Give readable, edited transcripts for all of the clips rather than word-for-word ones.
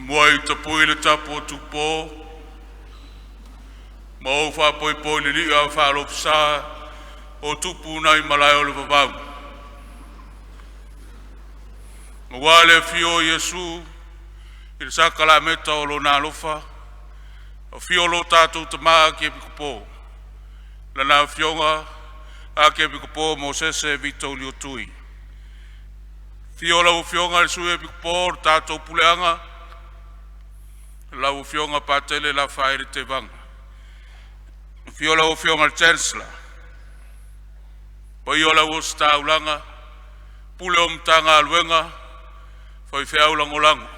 Muai tapui le tapu a Tupo ma ou faapoipoi le lio faalofisa o tupu nai malae o le vavau. Aua le afio o Iesu i le sakalameta o Lona alofa, afio lo tatou Tama Akiepikopo, lana Afioga Akiepikopo Mosese Vito Luitui. Afio lau Afioga i le Sui Epikopo o le tatou Puleaga, lau Afioga Patele Lafaele Tevaga. Afio lau Afioga i le Chancellor, paia o le au ositaulaga, Pule o Matagaluega, faifeau lagolago,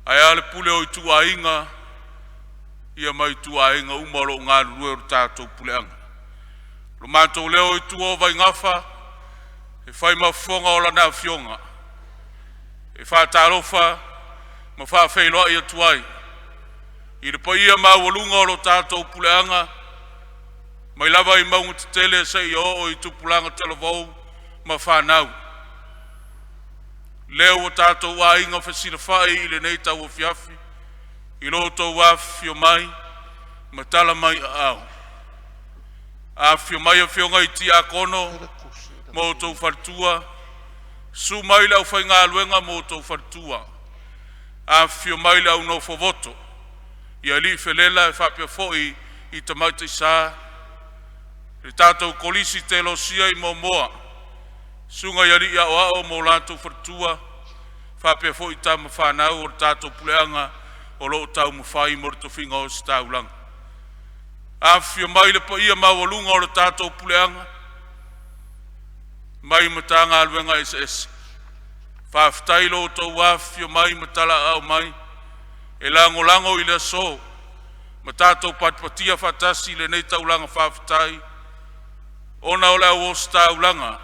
ae a le pule o ituaiga ia ma ituaiga uma o lo o galulue i le tatou puleaga. Lo matou leo i tua o Vaigafa e fai ma fofoga o lana afioga, e faatalofa ma faafeiloai atu ai i le paia maualuga o lo tatou puleaga mai lava i mauga tetele seia oo i tupulaga talavou ma fanau. Lea ua tatou aiga fesilafai i lenei tauafiafi i lo outou afifio mai ma tala mai aao. Afifio mai afioga i tiakono ma outou faletua, susu mai le aufaigaluega ma outou faletua, afifio mai le au nofovoto i alii felela e faapea foi i tamaitai sa, le tatou Kolisi Teolosia i Moamoa, susuga i alii aoao ma o latou faletua, faapea foi tama fanau o le tatou puleaga o lo o taumafai mo le tofiga ositaulaga. Afifio mai le paia maualuga o le tatou puleaga mai Matagaluega eseese. Faafetai i lo outou afifio mai ma talaaao mai e lagolago i le aso ma tatou patipatia faatasi lenei taulaga faafetai ona o le au ositaulaga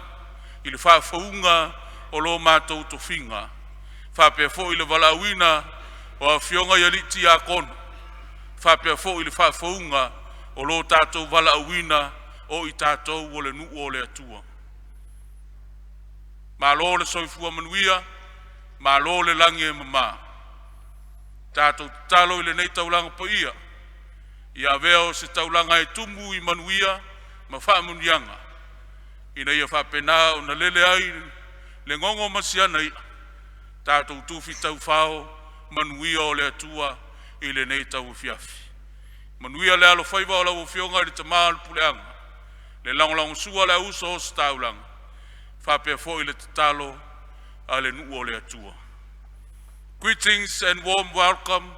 i le faafouina o lo matou tofiga, faapea foi le valaauina o afioga i alii tiakono, faapea foi le faafouina o lo tatou valaauina o i tatou o le nuu o le Atua. Malo le soifua manuia, malo le lagi e mama. Tatou tatalo i lenei taulaga paia, ia avea o se taulaga e tumu i manuia ma faamanuiaga, ina ia faapena ona lele ai le gogo ma si ana ia, tatou tufi taufao manuia o le Atua i lenei tauafiafi. Manuia le alofaiva o lau Afioga i le Tama o le Puleaga, le lagolagosua a le au uso ositaulaga, faapea foi le tatalo a le nuu o le Atua. Greetings and warm welcome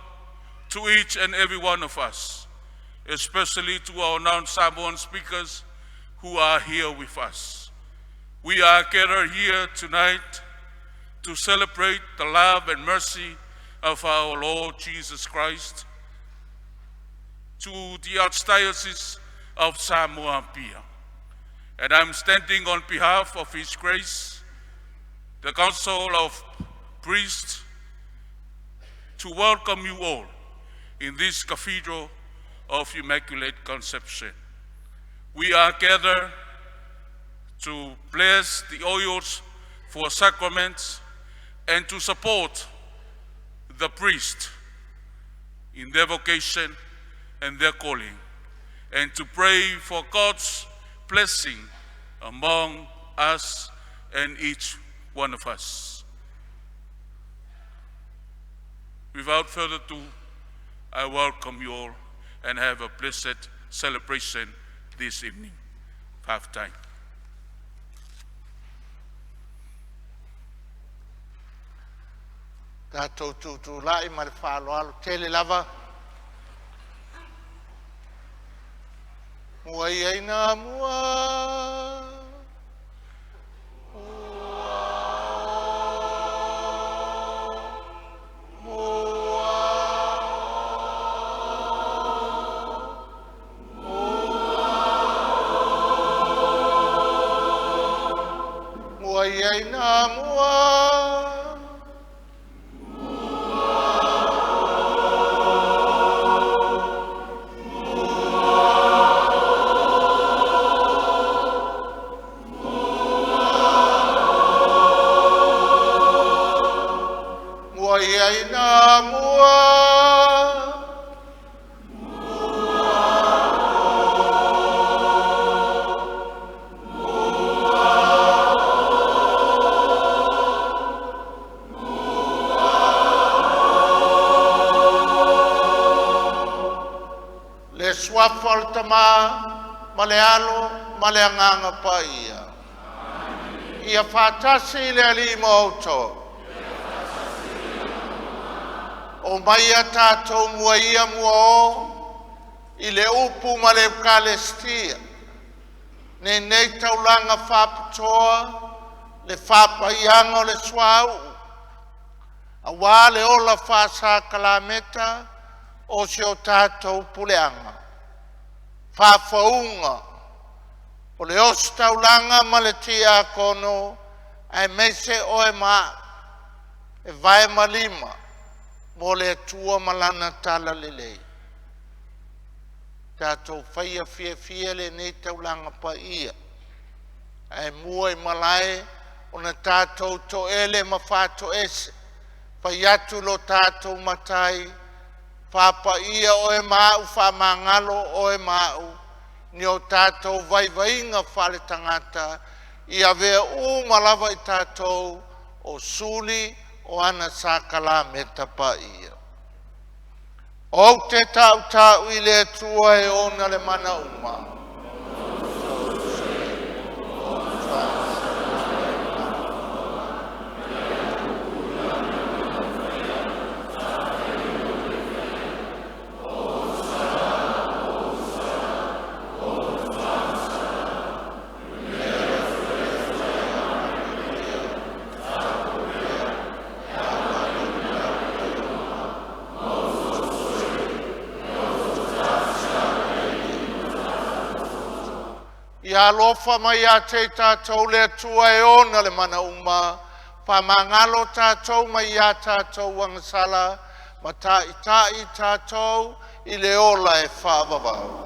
to each and every one of us, especially to our non-Samoan speakers who are here with us. We are gathered here tonight to celebrate the love and mercy of our Lord Jesus Christ to the Archdiocese of Samoa Apia. And I'm standing on behalf of His Grace, the Council of Priests, to welcome you all in this Cathedral of Immaculate Conception. We are gathered to bless the oils for sacraments and to support the priest in their vocation and their calling, and to pray for God's blessing among us and each one of us. Without further ado, I welcome you all and have a blessed celebration this evening. Half time. Tatou tutulai ma le faaaloalo tele lava. Mua, ua, mua, mua ia ina mua. Mua ia ina suafa o le Tama ma le Alo ma le Agaga Paia. Ia faatasi le Alii ma outou. Omaia tatou muaia muaō i le upu ma le Ekalesia lenei taulaga faapitoa le faapaiaga o le suauu aua le ola faasakalameta o si o tatou puleaga, faafouina o le ositaulaga ma le tiakono aemaise oe ma a'u e vae ma lima mo le Atua ma Lana Talalelei. Tatou faia fiafia lenei taulaga paia ae mua i malae ona tatou toele ma faatoese, fai atu lo tatou Matai, faapaia oe ma a'u, faamagalo oe ma a'u i o tatou vaivaiga faaletagata. Ia avea uma lava i tatou o suli o ana sakalameta paia. Ou te tautau i le Atua e ona le mana uma. Ia alofa mai ia te i tatou le Atua e ona le mana uma, faamagalo tatou mai a tatou agasala, ma taitai i tatou i le ola e faavavau.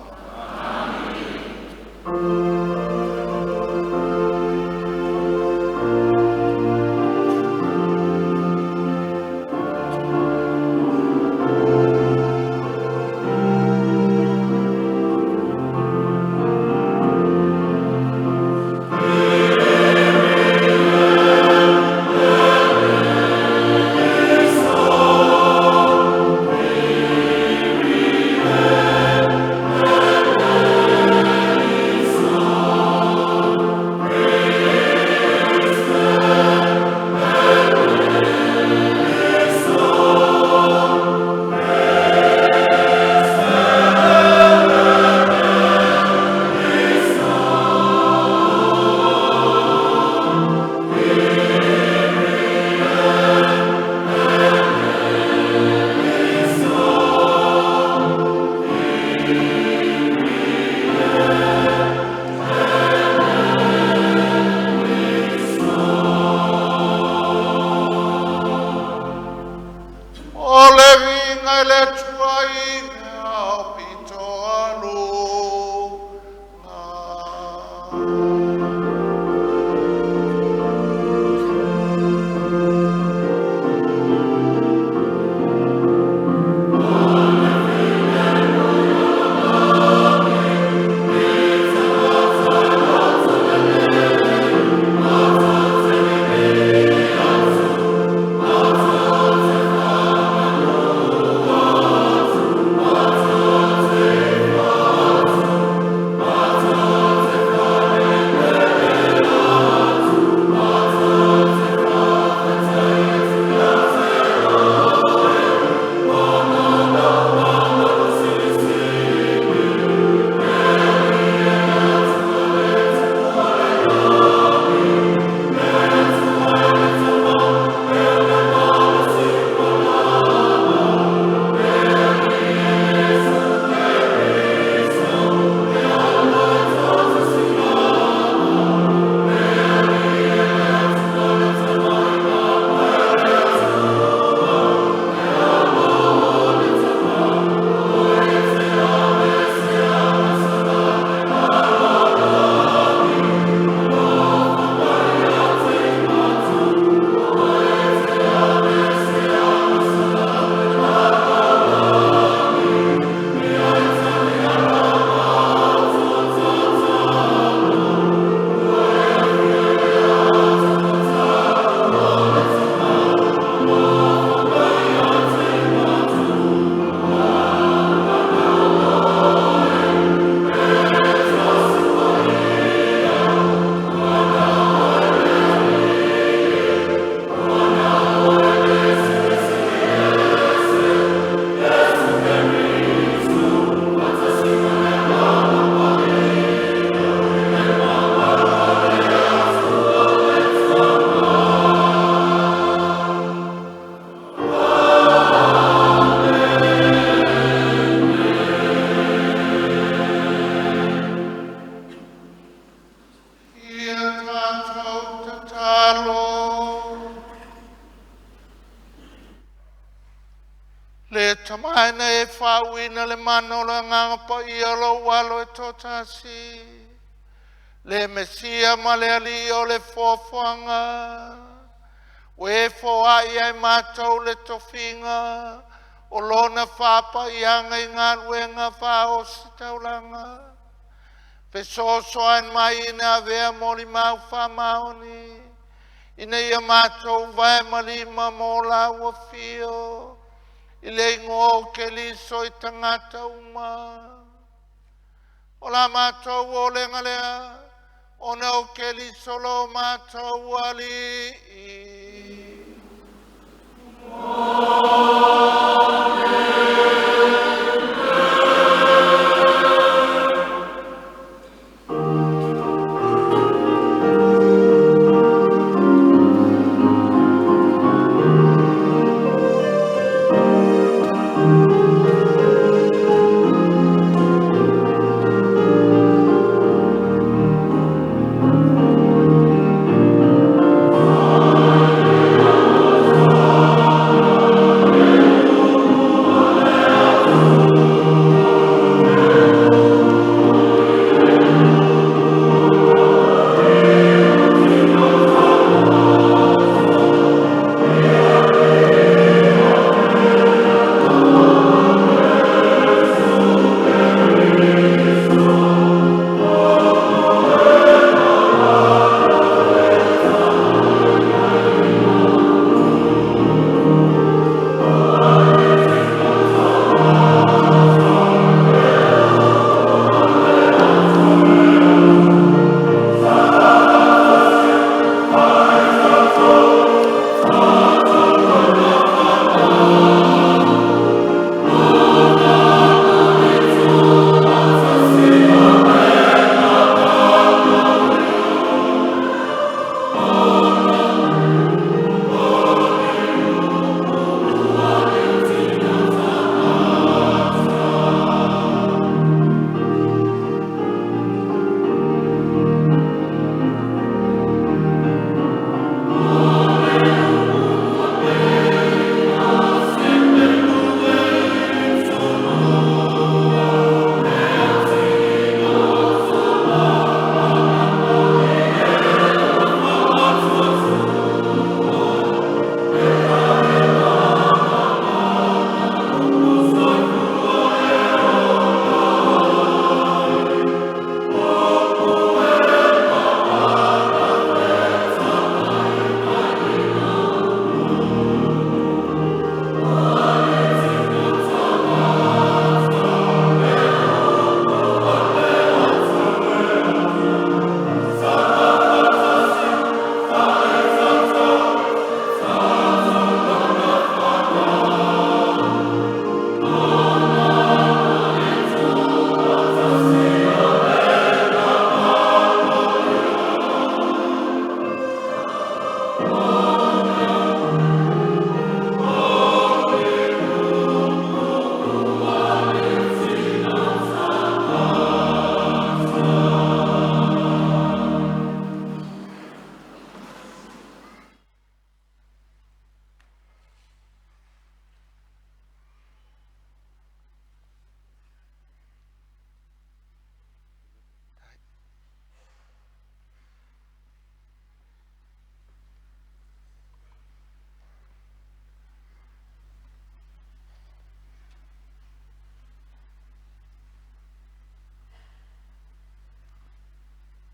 O le viiga i le Atua i le aopito aluga. Mae na e faauuina le mana o le Agaga Paia o lou Alo e toatasi, le Mesia ma le Alii o le foafoaga, ua e foai ia i matou le tofiga o Lona faapaiaga i galuega faaositaulaga. Fesoasoani mai ina ia avea molimau faamaoni ina ia matou vae ma lima mo Lau Afio i le Igoa o Keriso i tagata uma. O la matou olega lea, ona o Keriso lo matou Alii.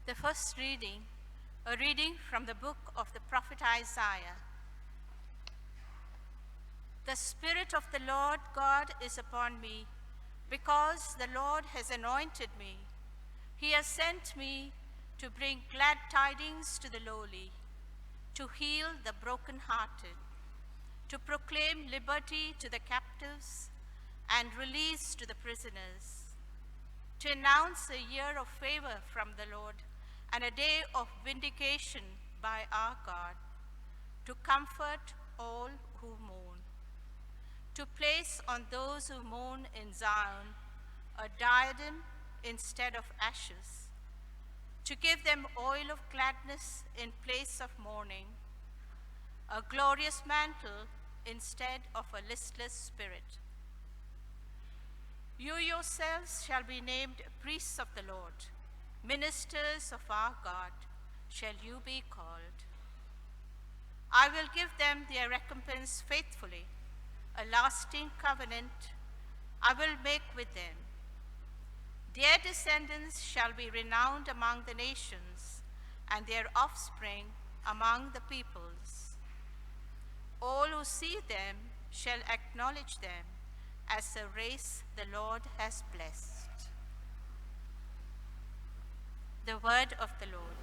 The first reading, a reading from the book of the prophet Isaiah. The Spirit of the Lord God is upon me, because the Lord has anointed me. He has sent me to bring glad tidings to the lowly, to heal the brokenhearted, to proclaim liberty to the captives and release to the prisoners, to announce a year of favor from the Lord and a day of vindication by our God, to comfort all who mourn, to place on those who mourn in Zion a diadem instead of ashes, to give them oil of gladness in place of mourning, a glorious mantle instead of a listless spirit. You yourselves shall be named priests of the Lord, ministers of our God shall you be called. I will give them their recompense faithfully, a lasting covenant I will make with them. Their descendants shall be renowned among the nations, and their offspring among the peoples. All who see them shall acknowledge them as a race the Lord has blessed. The word of the Lord.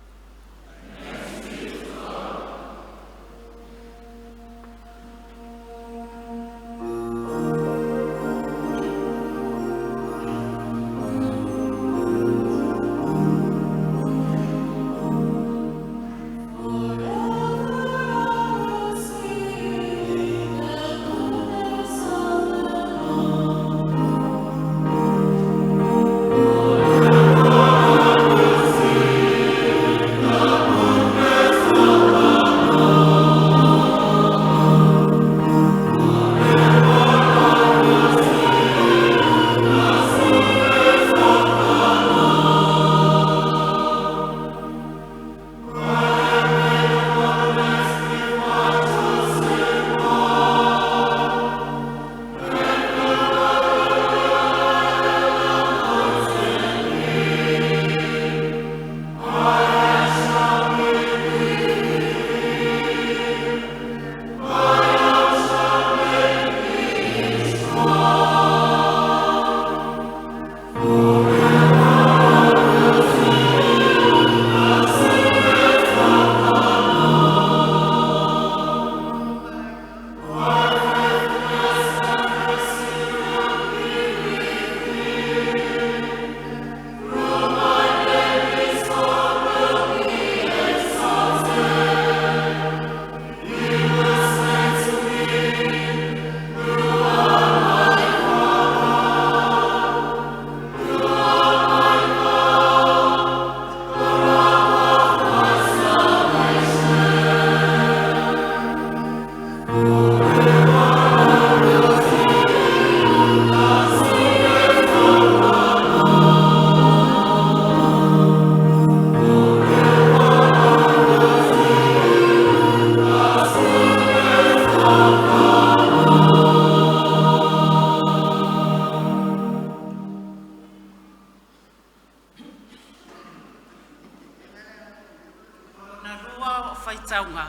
Na lua o faitauga,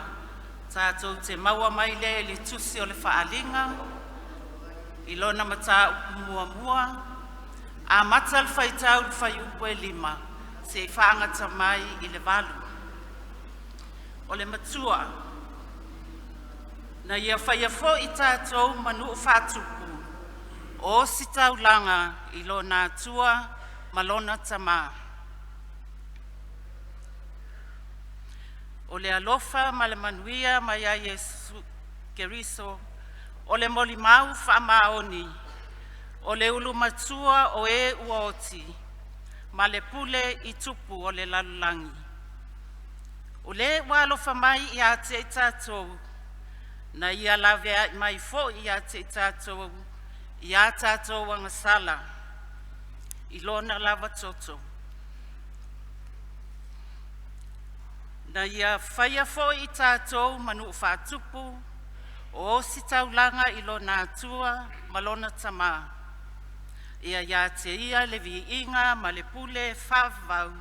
tatou te maua mai lea i le Tusi o le Faaaliga i lona mataupu muamua, amata le faitau i le fuaiupu e 5 seia faasaga mai i le 8. O le matua na ia faia foi tatou ma nuu faatupu o ositaulaga i lona Atua ma lona Tama. O le alofa ma le manuia mai ia Iesu Keriso o le molimau faamaoni o le ulumatua o e ua oti ma le pule i tupu o le lalolagi. O le ua alofa mai ia te i tatou, na ia laveai mai foi ia te i tatou ia tatou agasala, i lona lava toto. Na ia faia foi i tatou ma nuu faatupu o ositaulaga i lona Atua ma lona Tama. Ia ia te Ia le viiga ma le pule faavavau,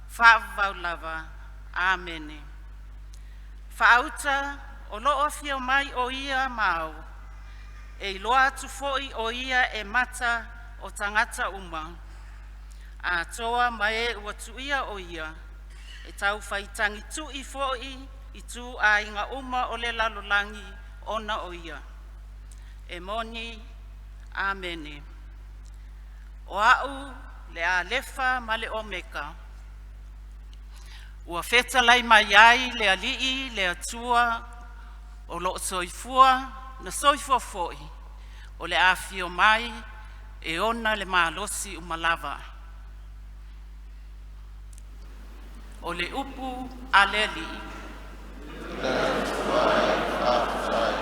faavavau lava. Amene. Faauta o loo afio mai o Ia ma Ao, e iloa atu foi o Ia e mata o tagata uma, atoa ma e ua tuia o Ia, e taufaitagitui foi ituaiga uma o le lalolagi ona o Ia. E moni. Amene. O A'u le Alefa ma le Omeka, ua fetalai mai ai le Alii le Atua o lo o Soifua, na soifua foi, o le a afio mai e ona le malosi uma lava. O le upu a le Alii. Faafetai.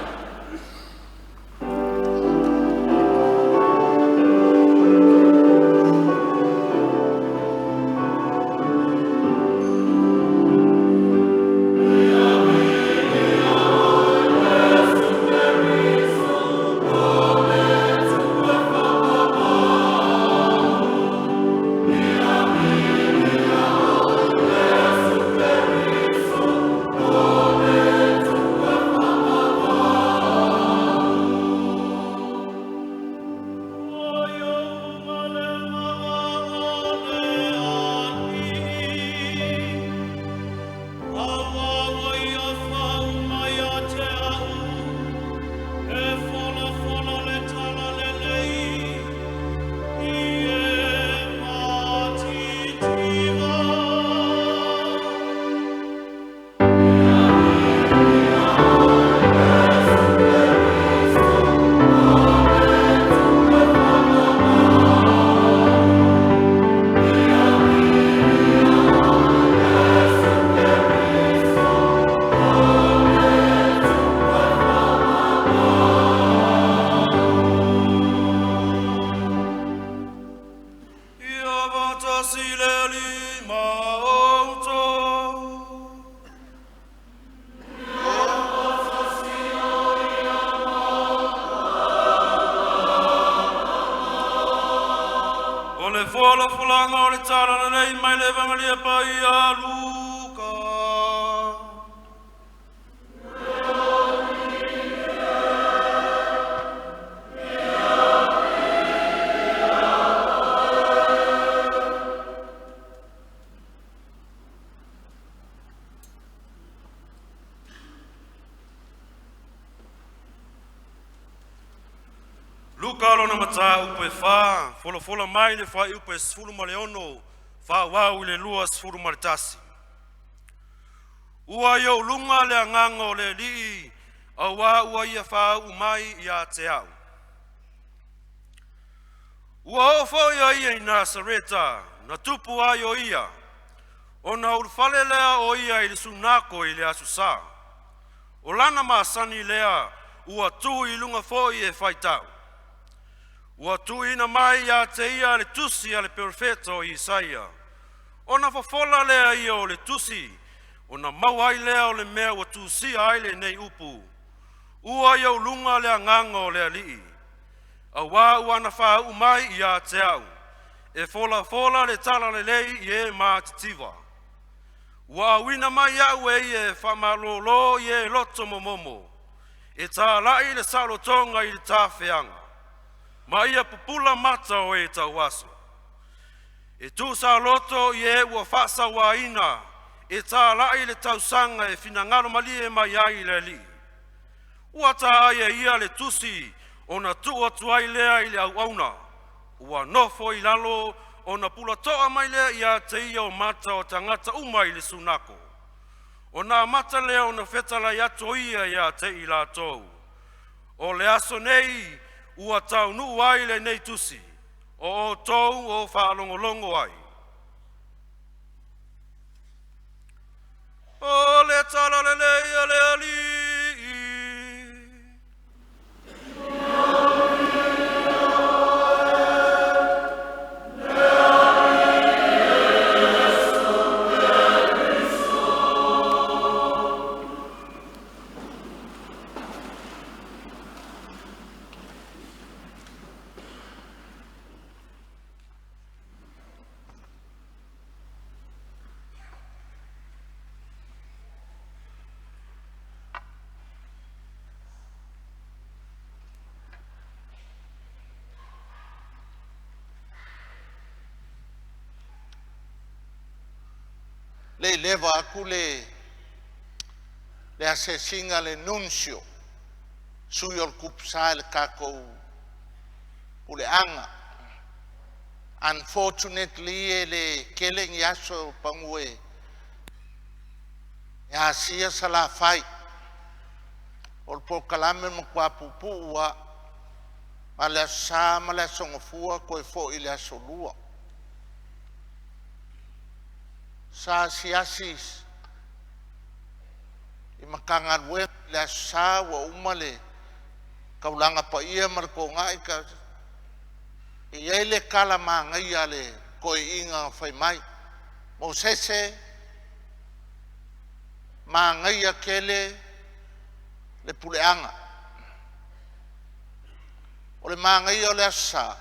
Folafolaga o le Talalelei mai le Evagelia Paia a Luka. Luka lona mataupu e 4, folafola mai le fuaiupu e 16, faaauau i le 21. Ua i ou luga le Agaga o le Alii, auā ua Ia faauu mai ia te a'u. Ua oo foi o ia i Nasareta, na tupu ai o ia. Ona ulufale lea o ia i le sunago i le aso Sa. O lana masani lea, ua tu i luga foi e faitau. Ua tuuina mai ia te ia le tusi a le Perofeta o Isaia. Ona fofola lea o ia o le tusi, ona maua ai lea o le mea ua tusia ai lenei upu: “Ua i ou luga le Agaga o le Alii, auā ua na faauu mai ia te a'u e folafola le Talalelei i e matitiva. Ua auina mai a'u e ia e faamalōlō i e loto momomo, e tāla'i le saolotoga i le tafeaga, ma ia pupula mata o e tauaso. E tuusaoloto i e ua faasauaina, e talai le tausaga e finagalo malie mai ai le Alii.” Ua ta ai e ia le tusi ona tuu atu ai lea i le auauna ua nofo i lalo, ona pulatoa mai lea ia te ia o mata o tagata uma i le sunago. Ona amata lea ona fetalai atu o ia ia te i latou, “O le aso lenei ua taunuu ai lenei tusi o outou o faalogologo ai.” O le Tala Lelei a le Alii. Le i leva atu le asiasiga a le Nuncio, sui o le Tupu Sa i le tatou puleaga. Unfortunately e le tele ni aso semeamanu e asia Salafai. O le polokalame e matua puupuu lava, na o le aso Sa ma le aso Gafua toe foi i le aso Lua. Sa asiasi i Matagaluega i le aso Sa ua uma le taulaga paia ma le toonai, e i ai le tala manaia a le toeaina na fai mai, “Mosese, manaia tele le puleaga. O le manaia o le Aso Sa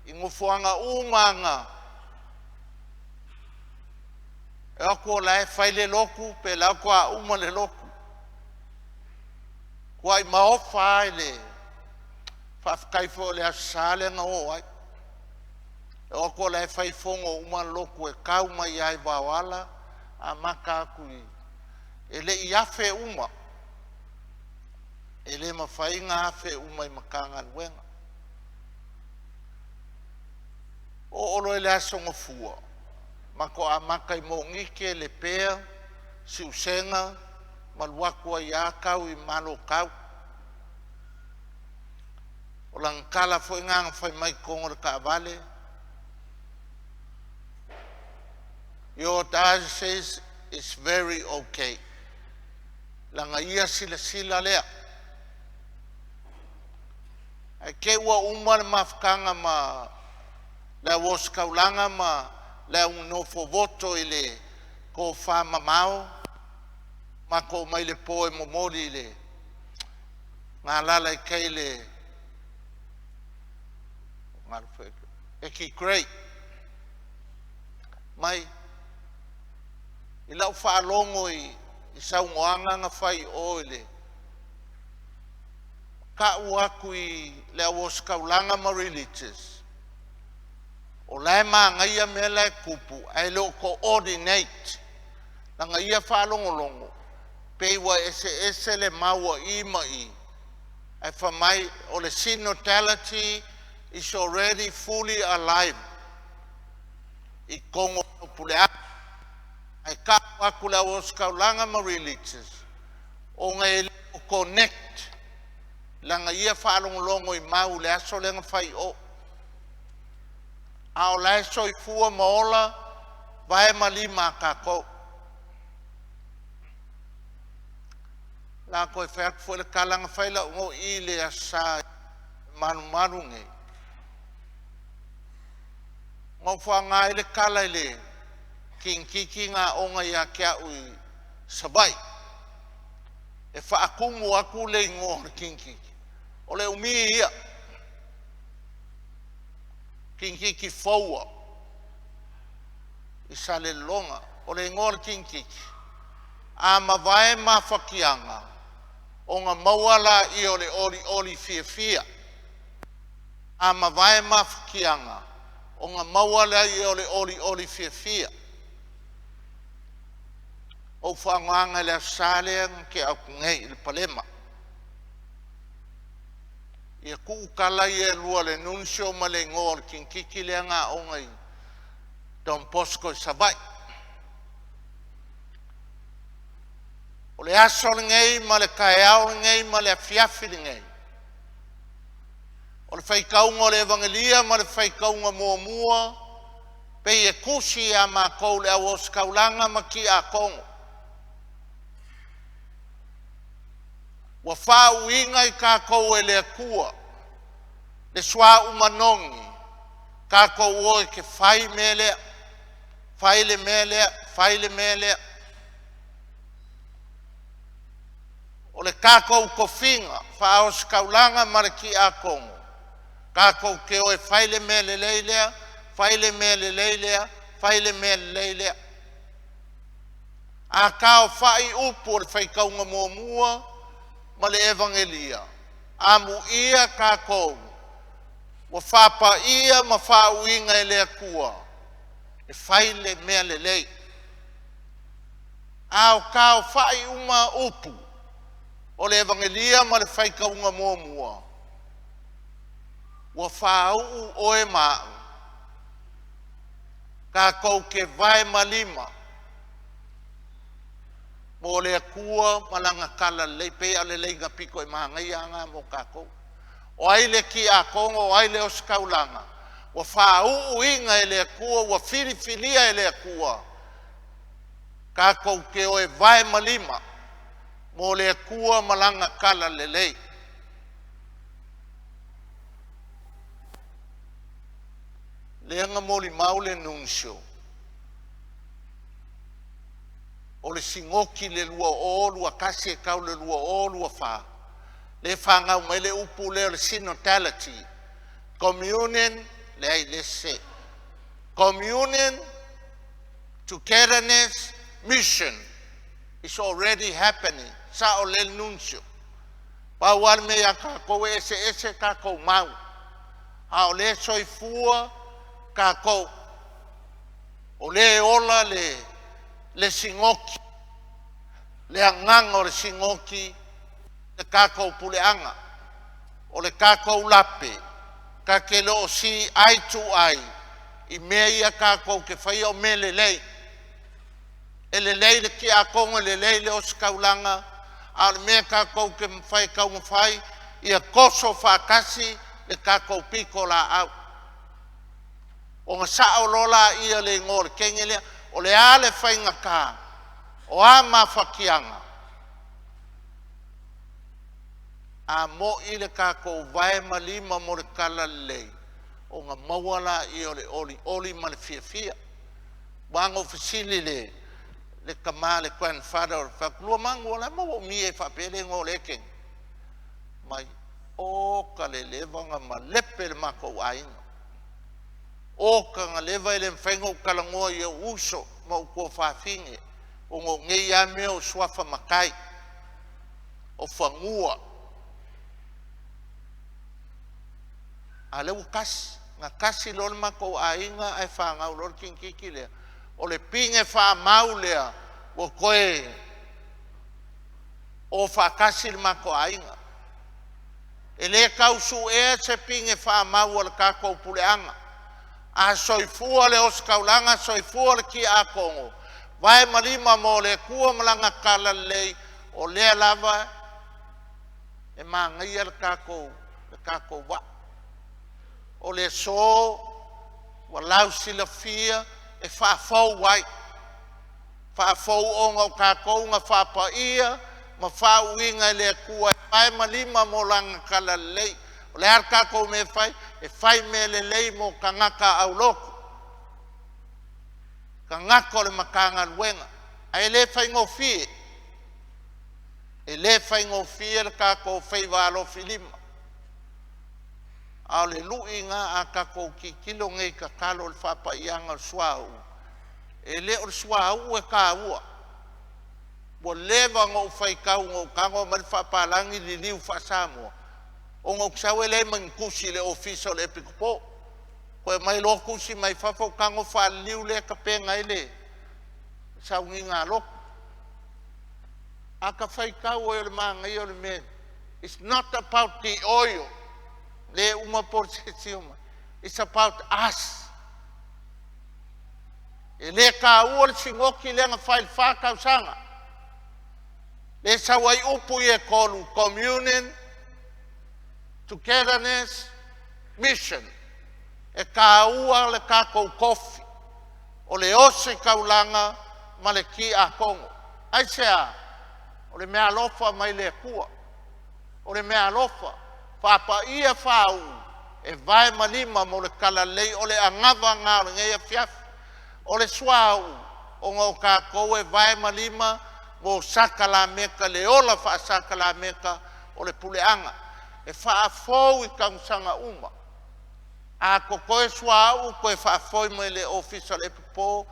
i nofoaga uma lava na e o atu o la e fai le lotu pe la e faatoa uma le lotu. E matua maofa lava i le faafetai foi o le Aso Sa lea na o ai. E o atu o la e fai fono uma lotu e tau mai lava i Vaoala amata atu i… E le i afe uma, e le mafai ona afe uma i Matagaluega. Oo loa i le aso Gafua, matou amata i Monique, Lepea, Siusega, ma alu atu ai lava tau i Malotau. O lana tala foi lena na fai mai i totonu o le taavale, “Your diocese is very okay.” Lana ia silasila lea. Ae te i ua uma le mafutaga ma le au ositaulaga ma le au nofo-voto i le tofamamao, matou omai i le po e momoli le galala i tai le Eti Grey. Mai i lau faalogo i saunoaga na fai i o i le tau atu i le au ositaulaga ma religious, o la e manaia mea la e tupu ae le o coordinate lana ia faalogologo pei ua eseese le mau a i ma i, ae fai mai o le synodality is already fully alive i totonu o Alopule ae tau atu i le au ositaulaga ma religious ona e le o connect lana ia faalogologo i mau i le aso lea na fai i o, a o la e soifua ma ola vae ma lima a tatou. O le a toe fai atu foi le tala, na fai lau igoa i i le Aso Sa i malumalu nei, na ou faaaoga ai le tala i le tugititi na aoga ia te au i Savaii, e faatumu atu le igoa o le tygititi, o le umi ia, tygititi forua i Salelologa. O le igoa o le tygititi, a mavae mafatiaga ona maua lea o le olioli fiafia. A mavae mafatiaga ona maua lea o le olioli fiafia. Na ou faaaogaina i le Aso Sa lea na tea atu nei i le palema. Ia tuu tala ia e lua o le nuncio ma le igoa o le tygititi lea na aoga i Don Bosco i Savaii. O le aso lenei ma le taeao lenei ma le afiafi lenei, o le faitauga o le Avegelia ma le faitauga muamua pei e tusi ia matou le au ositaulaga ma tiakono, ua faauuina i tatou e le Atua le suauu manogi tatou o e te fai mea lea, fai le mea lea, fai le mea lea. O le tatou tofiga faa-ositaulaga ma le tiakono, tatou te o e fai le mea lelei lea, fai le mea lelei lea, fai le mea lelei lea. A taaofai upu o le faitauga muamua ma le Evagelia, amuia tatou ua faapaia ma faauuina e le Atua e fai le mea lelei. A taaofai uma upu o le Evagelia ma le faitauga muamua, ua faauu oe ma au tatou te vae ma lima mo le Atua ma Lana Talalelei. E pei lava o le laina pito i manaia lava lena mo tatou. O ai le tiakono? O ai le ositaulaga? Ua faauuina e le Atua, ua filifilia e le Atua tatou te o e vae ma lima mo le Atua ma Lana Talalelei. Lea na molimau le nuncio o le sinoti i le 2021 e tau i le 2024 lea e fanau mai ai le upu lea o le synodality, communion, leai lea e sese, communion, togetherness, mission is already happening. Sao lelei le nuncio. Pau lava le mea ia tatou e eseese tatou mau, a o lea e soifua tatou, o lea e ola le sinoti, le agaga o le sinoti, le tatou puleaga. O le tatou lape, ta te le o see eye to eye i mea ia tatou te faia o mea lelei. E lelei le tiakono, e lelei le ositaulaga, a o le mea tatou te taumafai ia toso faatasi le tatou pitolaau ona sao loa lea o le igoa o le teine lea. O le a le faigata, o a mafatiaga, a moi le tatou vae ma lima mo le talalelei, ona maua lea o le olioli ma le fiafia. Aua na ou fesili i le tama le grandfather, ou fai atu, “Luamanu o le a le mea ua umia ai faapea le igoa o lea teine?” Fai mai, oka le leva ona malepe le matou aiga. O Tagaleva e le mafai ona ou talanoa i ou uso ma ou tuafafine ona o nei lava mea o suafa matai, o fanua, a o lea ua tasi. Na tasi loa le matou aiga ae fanau loa le teineitiiti lea, o le pine faamau lea ua toe o faatasi le matou aiga. E le tau suea se pine faamau a le tatou puleaga. A soifua le ositaulaga, soifua le tiakono, vae ma lima mo le Atua ma Lana talalelei, o lea lava e manaia le tatou vaa. O le aso ua lausilafia e faafou ai, faafou ona o tatou na faapaia ma faauuina e le Atua e vae ma lima mo Lana talalelei. O le a le tatou mea e fai? E fai mea lelei mo tagata aulotu, tagata o le Matagaluega, ae le faigofie. E le faigofie le tatou faiva alofilima, a o le lui lena a tatou tilotilo nei i tatalo i le faapaiaga o le suauu, e le o le suauu e taua. Ua leva ona ou faitau ina ou tago aumai le faapalagi liliu faa-Samoa ona ou te sau e leai ma ni tusi i le Ofisa o le Epikopo. Toe aumai loa tusi mai fafo ou tago faaliliu lea e tapena ai le sauniga a lotu. A ta faitau ai o le manaia o le mea, it's not about the oil, le uma po o le it's about us. E le taua le sinoti lea na fai i le 4 tausaga, lea e sau ai upu ia e tolu, communion, togetherness, mission. E taua le tatou tofi, o le ositaulaga ma le tiakono. Aisea? O le meaalofa mai le Atua, o le meaalofa faapaia faauu e vae ma lima mo le talalelei. O le anava lena o lenei afiafi. O le suauu ona o tatou e vae ma lima mo sakalameta, le ola faasakalameta o le puleaga e faafou i tausaga uma. A totoe suauu toe faafoi mai le Ofisa o le EPE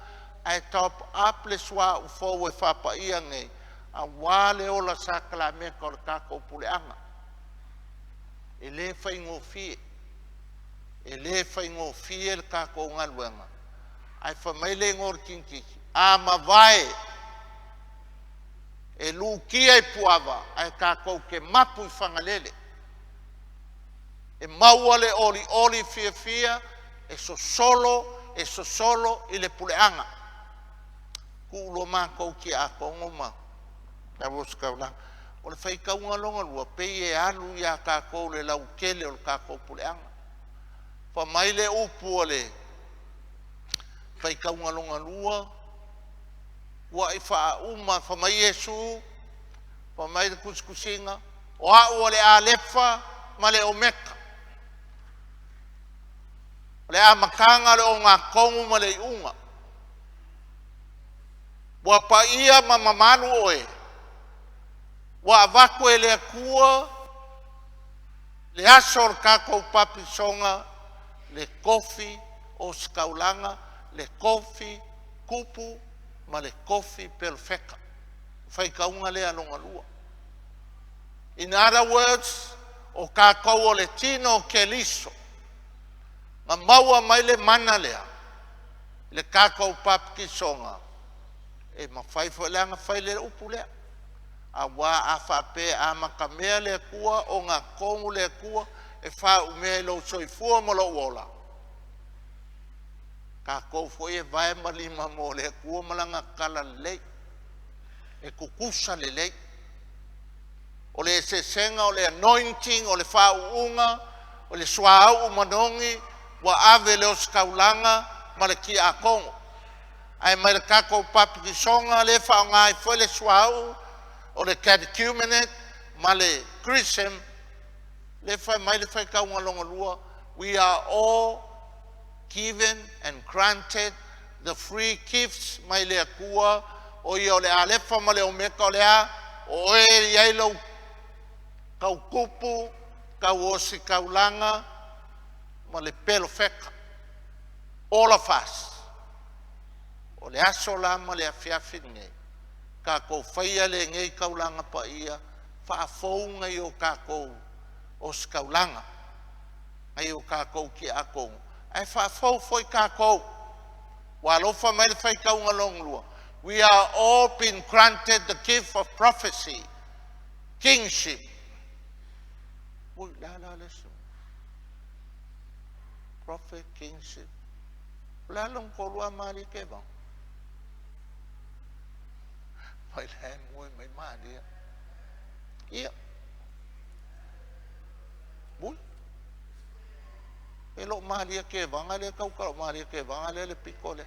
ae top up le suauu fou e faapaia nei aua le ola sakalameta o le tatou puleaga. E le faigofie, e le faigofie le tatou galuega, ae fai mai le igoa o le tinitiki, a mavae e lutia i Puava ae tatou te mapu i Fagalele. E maua le olioli fiafia e sosolo, e sosolo i le puleaga. Tuu loa matou tiakono ma le au ositaulaga. O le faitauga lona lua, pei e alu ia tatou i le lautele o le tatou puleaga. Fai mai le upu a le faitauga lona lua, ua faauma, fai mai Iesu, fai mai le tusitusiga, o au o le Alefa ma le Omeka, o le amataga o le ogatotonu ma le iuga. Ua paia ma mamalu oe, ua avatu e le Atua le aso o le tatou papisoga, le tofi ositaulaga, le tofi tupu ma le tofi perofeta. Faitauga lea lona lua. In other words, o tatou o le tino o Keriso, na maua mai le mana lea, le tatou papatisoga, e mafai foi la ona fai le upu lea. Aua a faapea e amatamea le Atua, ogatotonu le Atua e faaumea i lou soifua ma lou ola, tatou foi e vae ma lima mo le Atua ma Lana talalelei, e tutusa lelei. O le eseesega o le anointing, o le faauuga, o le suauu manogi ua ave i le ositaulaga ma le tiakono. Ae mai le tatou papatisoga lea e faaaoga ai foi le suauu o le catechumenate ma le chrism, lea fai mai le faitauga lona lua, we are all given and granted the free gifts mai le Atua, o ia o le Alefa ma le Omeka, o le a? O oe e i ai lou tautupu, tau ositaulaga ma le perofeta. All of us. O le aso la ma le afiafi lenei, tatou faia lenei taulaga paia, faafouina i o tatou ositaulaga nai o tatou tiakono, ae faafou foi tatou. Ua alofa mai le faitauga lona lua, we are all been granted the gift of prophecy, kingship. Ui, le a la le isi mea? Prophet, kingship. O le a lona toalua Malie Kevaga? Mai la e moe mai Malie. Ia. Ui. E leo Malie Kevaga lea e tautala o Malie Kevaga lea le pito lea.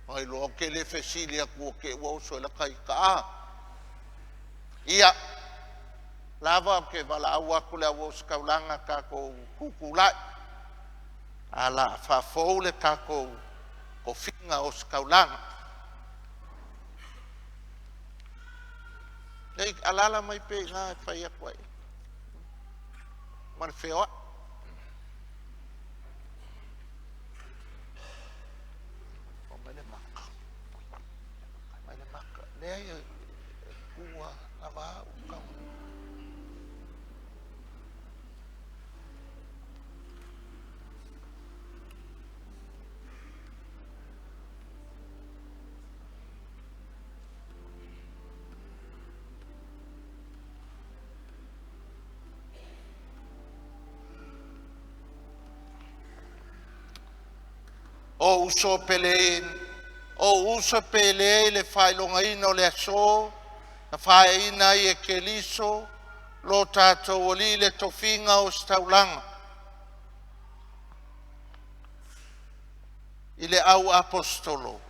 Ai loa ou te le fesili atu te i ua oso i lata ita a. Ia, lava ou te valaau atu le au ositaulaga tatou tutulai a la faafou le tatou tofiga ositaulaga. Nei, alaala mai pea i ina e fai atu ai ma le feoai. O mai le maka. Mai le maka. Leai, e tu lava lava au tau. O uso pele, o uso pele i le faailogaina o le aso na faeaina ai e Keriso lo tatou Alii i le tofiga ositaulaga i le au aposetolo,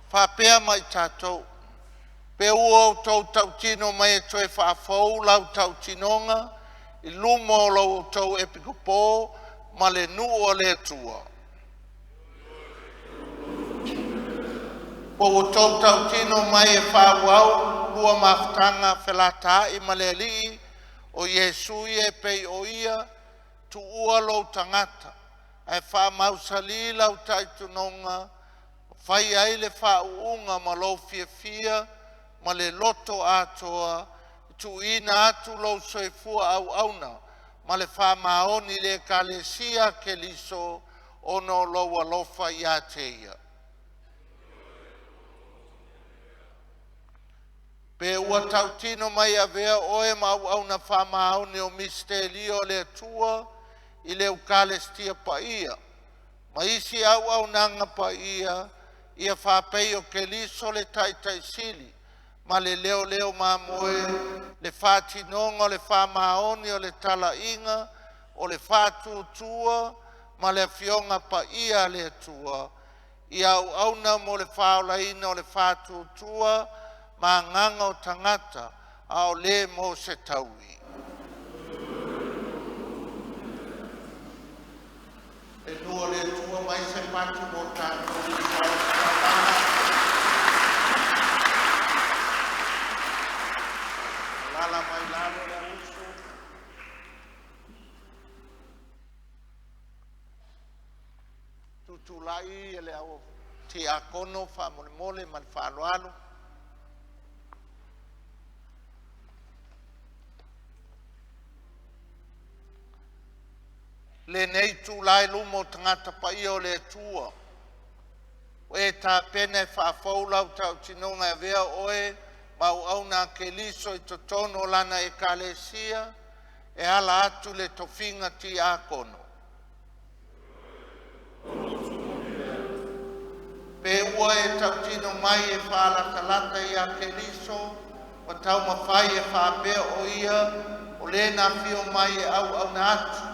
faapea ma i tatou, pe ua outou tautino mai e toe faafou lau tautinoga i luma o lo outou Epikopo ma le nuu a le Atua, po ua outou tautino mai e faaauau lua mafutaga felataai ma le Alii o Iesu ia e pei o Ia tuua lou tagata ae faamausali lau talitonuga fai ai le faauuga ma lou fiafia ma le loto atoa, e tuuina atu lou soifua auauna ma le faamaoni i le Ekalesia a Keriso ona o lou alofa ia te ia. Pe ua tautino mai e avea oe ma auauna faamaoni o misitelio a le Atua i le Ukalesitia Paia ma isi auaunaga paia, ia faapei o Keriso le Taitaisili ma le leoleo mamoe le faatinoga o le faamaoni o le talaiga o le faatuatua ma le Afioga Paia a le Atua, ia auauna mo le faaolaina o le faatuatua ma agaga o tagata, a o le mo se taui. Le Atua mai se patu mo tatou uso ai i taulaga. Alaala mai lalo le auuso. Tutulai le au tiakono faamolemole ma le faaaloalo. Lenei itula i luma o tagata paia o le Atua, ua e tapena e faafou lau tautinoga e avea oe ma auauna a Keriso i totonu o Lana Ekalesia e ala atu i le tofiga tiakono. Pe ua e tautino mai e faalatalata ia Keriso ma taumafai e faapea o Ia o le na afio mai e auauna atu,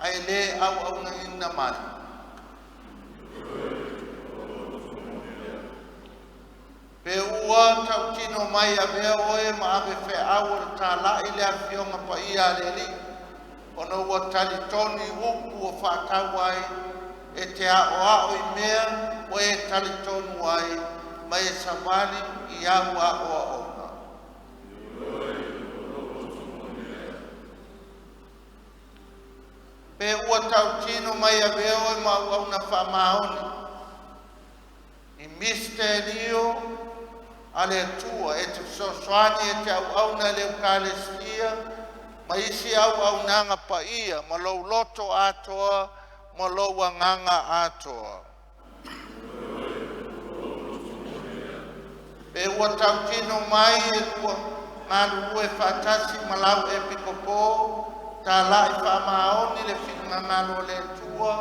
ae le auaunaina mai. Pe ua tautino mai e avea oe ma ave feau o le talai le afioga paia a le Alii, ona ua talitonu i upu ua faatau ai e te aoao i mea ua e talitonu ai ma e savali i au aoaoga. Pe ua tautino mai avea oe ma auauna faamaoni i mistelio a le Atua e te fesoasoani e te auauna i le Eukalestia ma isi auaunaga paia ma lou loto atoa ma lou agaga atoa. Pe ua tautino mai e lua galulue faatasi ma lau Epikopo tala'i faamaoni le finagalo o le Atua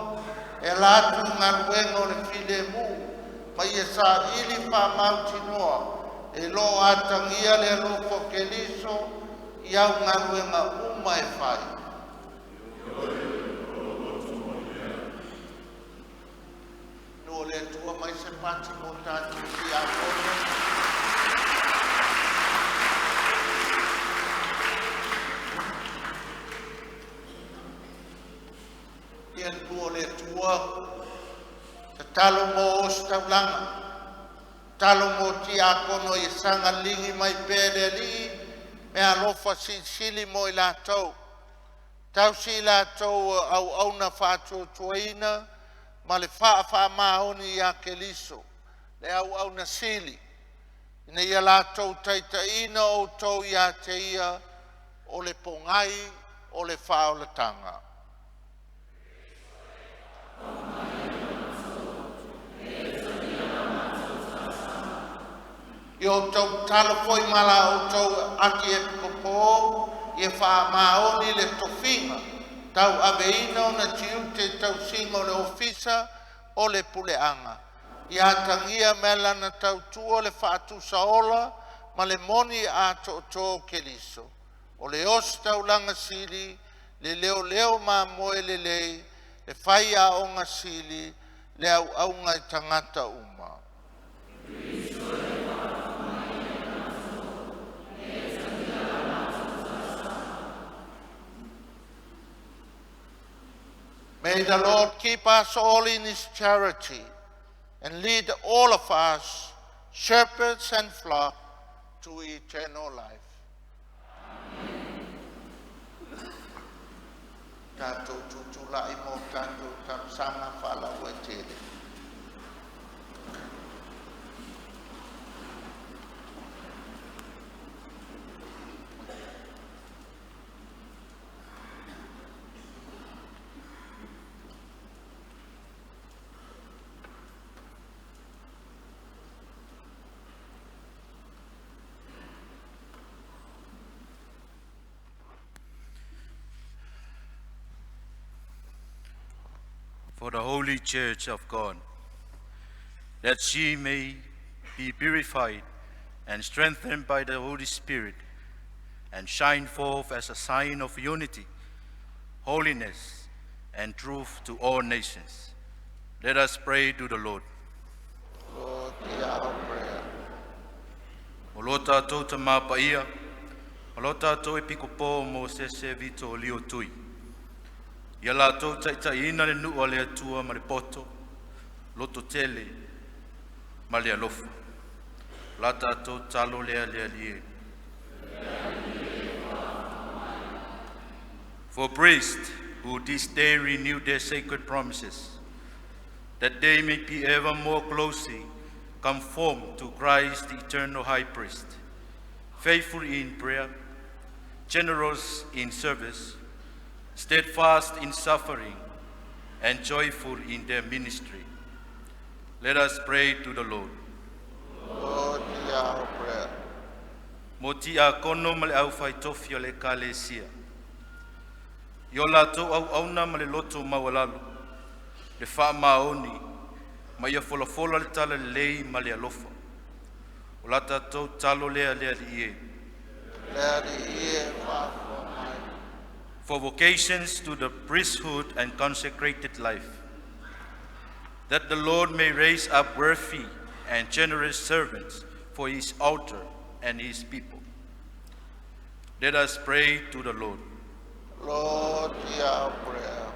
e ala atu i galuega o le filemu, ma ia saili faamautinoa e lo o atagia le alofa o Keriso i au galuega uma e fai. No le Atua mai se pati mo tatou tiakono. Ia le Atua o le Atua, tatalo mo ositaulaga, tatalo mo tiakono ia saga ligi mai pea e le Alii meaalofa silisili mo i latou. Tausi i latou o auauna faatuatuaina ma le faafaamaoni ia Keriso, le auauna sili, ina ia latou taitaiina outou ia te Ia o le pogai o le faaolataga. Ia outou tatalo foi ma la outou Akiepikopo ia faamaoni le tofiga tauaveina ona tiute i tausiga o le Ofisa o le Puleaga. Ia atagia mai lana tautua le faatusaola ma le moni atoatoa o Keriso, o le ositaulaga sili, le leoleo mamoe lelei, le faiaoga sili, le auauga i tagata uma. May the Lord keep us all in His charity and lead all of us, shepherds and flock, to eternal life. Tatou tutulai mo tatou talosaga faalauaitele. For the Holy Church of God, that she may be purified and strengthened by the Holy Spirit, and shine forth as a sign of unity, holiness, and truth to all nations. Let us pray to the Lord. Lord, hear our prayer. O lo tātou Tamā Paia, o lo tātou Epikopo mo Sese Vito Lio Tui. Ia latou taitaiina le nuu a le Atua ma le poto, loto tele, ma le alofa. La tātou talo lea le Alii e. For priests who this day renew their sacred promises, that they may be ever more closely conformed to Christ, the eternal high priest, faithful in prayer, generous in service, steadfast in suffering, and joyful in their ministry. Let us pray to the Lord. Lord, hear our prayer. Mo tiakono ma le aufaitofi o le Ekalesia. I o latou auauna ma le loto maualalo, le faamaoni, ma ia folafola le tala lelei ma le alofa. O la tatou talo lea le Alii e. Le Alii e faafofoga mai. For vocations to the priesthood and consecrated life, that the Lord may raise up worthy and generous servants for his altar and his people. Let us pray to the Lord. Lord, hear our prayer.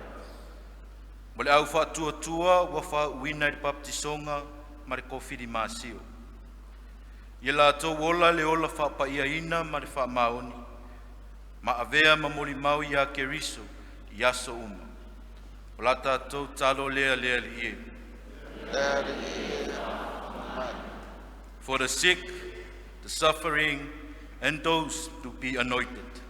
Mo le au faatuatua ua faauuina i le papatisoga ma le kofilimasio. Ia latou ola le ola faapaiaina ma le faamaoni, ma avea ma molimau ia Keriso i aso uma. O la tatou tatalo lea le Alii e. Le Alii e mai. For the sick, the suffering, and those to be anointed,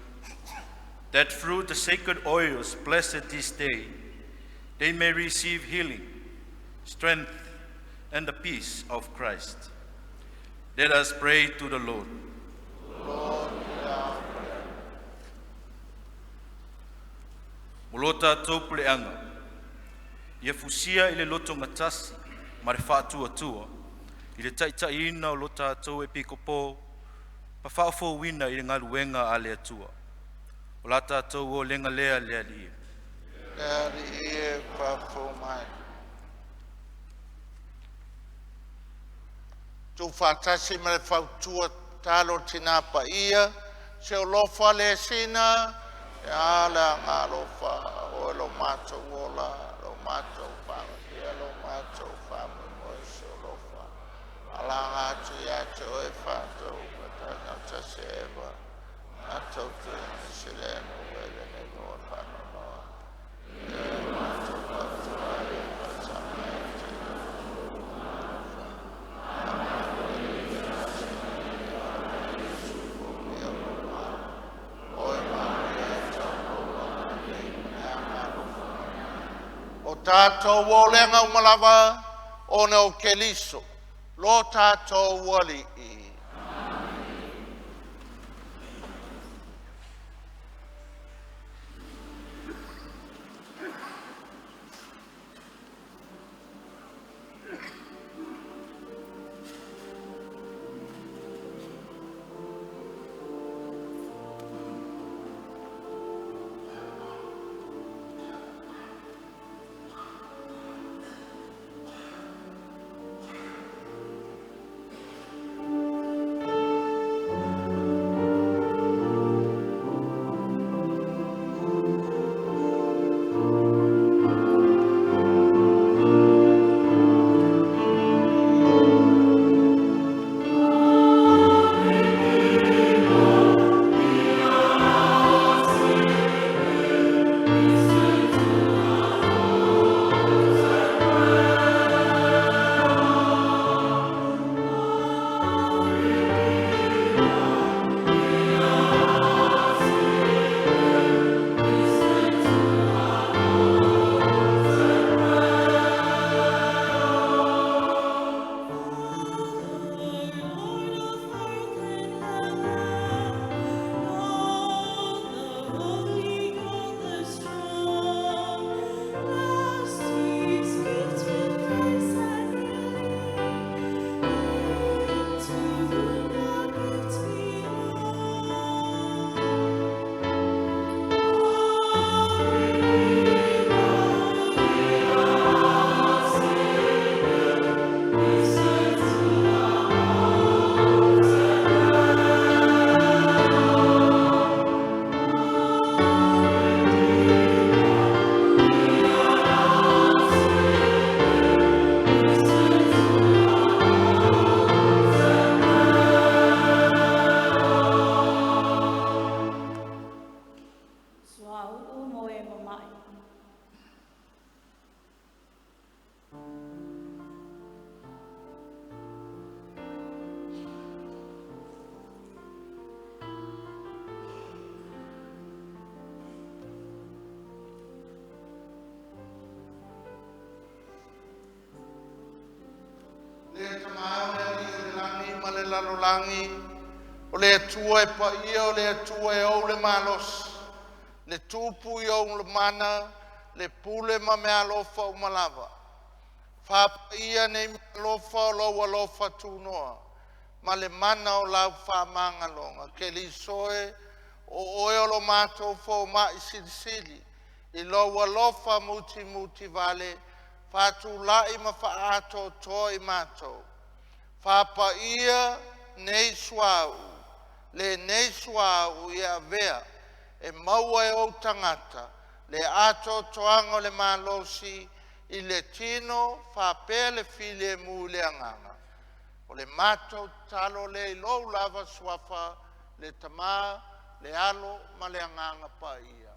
that through the sacred oils blessed this day, they may receive healing, strength, and the peace of Christ. Let us pray to the Lord. Lord, hear our prayer. Mo lo tatou puleaga, ia fusia i le loto gatasi ma le faatuatua, i le taitaiina o lo tatou Epikopo, ma faafouina i le galuega a le Atua. O la tatou olega lea le Alii. Le Alii e faafou mai. Tuufaatasi ma le fautua tatalo Tinā Paia, se o lofa le sina, ia le agalofa, o lo matou ola, lo matou whangakia, lo matou whamoe se o lofa. Alanga atu ia te oe whātou, matana tase eva, atou te seleno wele ne noa whanonoa. E matou whatua e whatanga e te O tatou olega uma lava, ona o Keriso, lo tatou Alii. Suauu mo e mama'i. Le Tama o le Alii o le lagi ma le lalolagi, o le Atua e paia, o le Atua e ou le malosi, le tupu i ou le mana, le pule ma meaalofa uma lava. Faapaia nei meaalofa o lou alofa tunoa, ma le mana o lau faamagaloga. Keriso e, o oe o lo matou fomai silisili, i lou alofa mutimutivale, faatulai ma faaatoatoa i matou. Faapaia nei suauu, lenei suauu ia avea e maua e ou tagata le atoatoaga o le malosi i le tino faapea le filemu i le agaga. O le matou tatalo lea i lou lava suafa, le Tama, le Alo ma le Agaga Paia.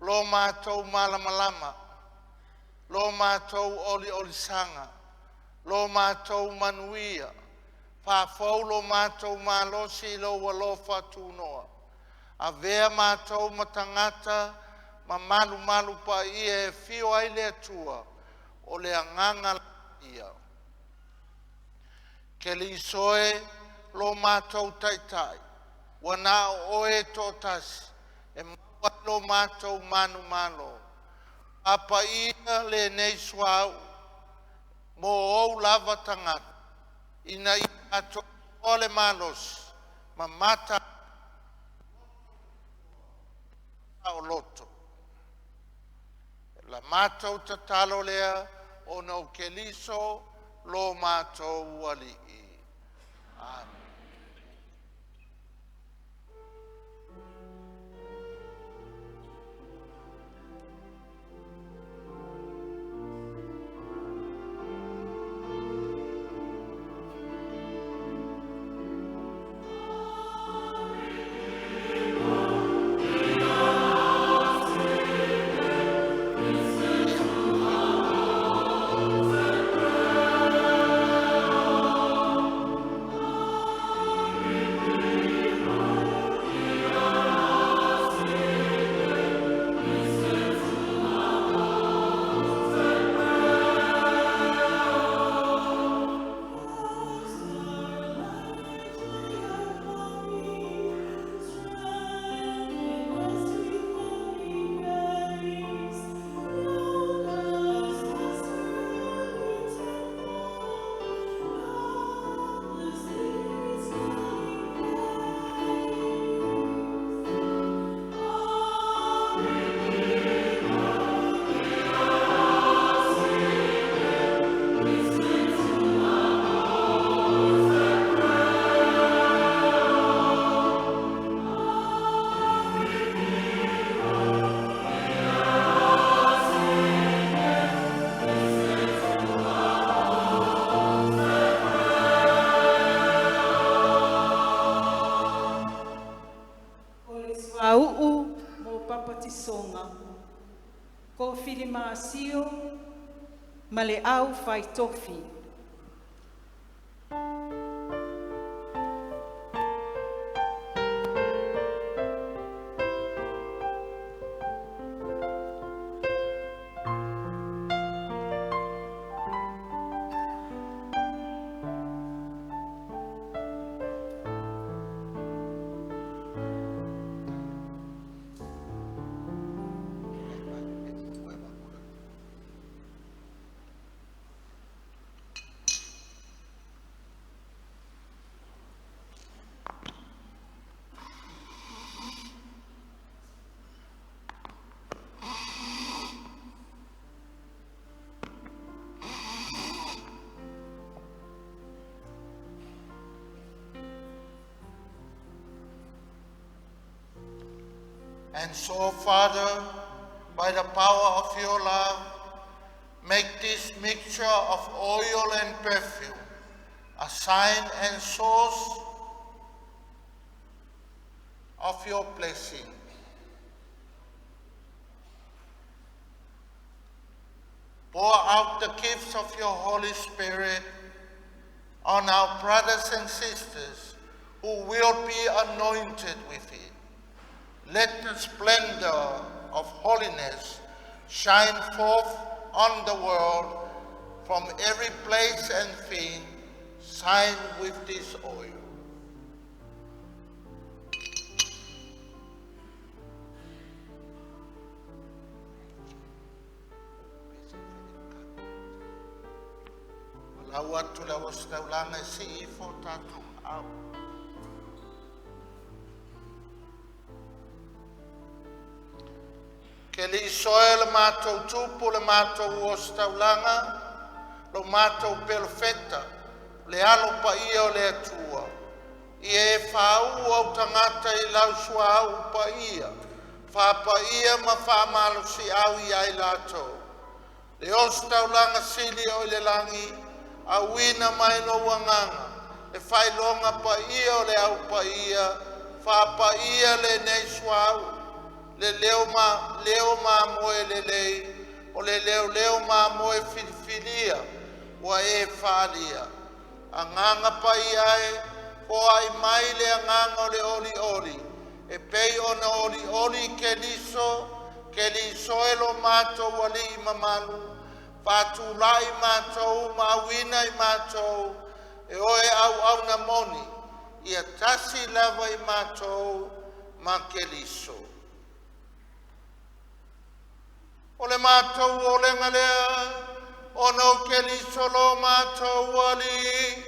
Lo mātou malamalama, lo mātou oliolisaga, lo mātou manuia, faafou lo matou malosi i lou alofa tunoa. Avea matou ma tagata ma malumalupaia e afio ai le Atua, o le Agaga lava Ia. Keriso e lo matou Taitai, ua na o Oe e toatasi e maua ai lo matou manumalo. Faapaia lenei suauu mo Ou lava tagata, ina ia atoatoa le malosi ma mataatupe le saoloto. O la matou tatalo lea ona o Keriso lo matou Alii. Amene. O le suauu mo papatisoga, ko filimasio ma le au fai tofi. And so, Father, by the power of your love, make this mixture of oil and perfume a sign and source of your blessing. Pour out the gifts of your Holy Spirit on our brothers and sisters who will be anointed with it. Let the splendor of holiness shine forth on the world from every place and thing signed with this oil. Lau atu le ositaulaga e sii ifo tatou aao. Keriso e le matou Tupu, le matou ositaulaga, lo matou Perofeta, le Alo Paia o le Atua, ia e faauu au tagata i lau suauu paia, faapaia ma faamalosiau ia i latou. Le ositaulaga sili o i le lagi, auina mai lou agaga, le faailoga paia o le au paia, faapaia lenei suauu, Le leo ma leo mamoe lelei, o le leo leo mamoe filifilia, ua e faalia. Agaga Paia e, foai mai le agaga o le olioli, e pei ona olioli i Keriso, Keriso e lo matou Alii mamalu, faatulai matou ma auina i matou, e oe auauna moni, ia tasi lava i matou ma Keriso. O le matou olega lea, ona o Keriso lo matou Alii.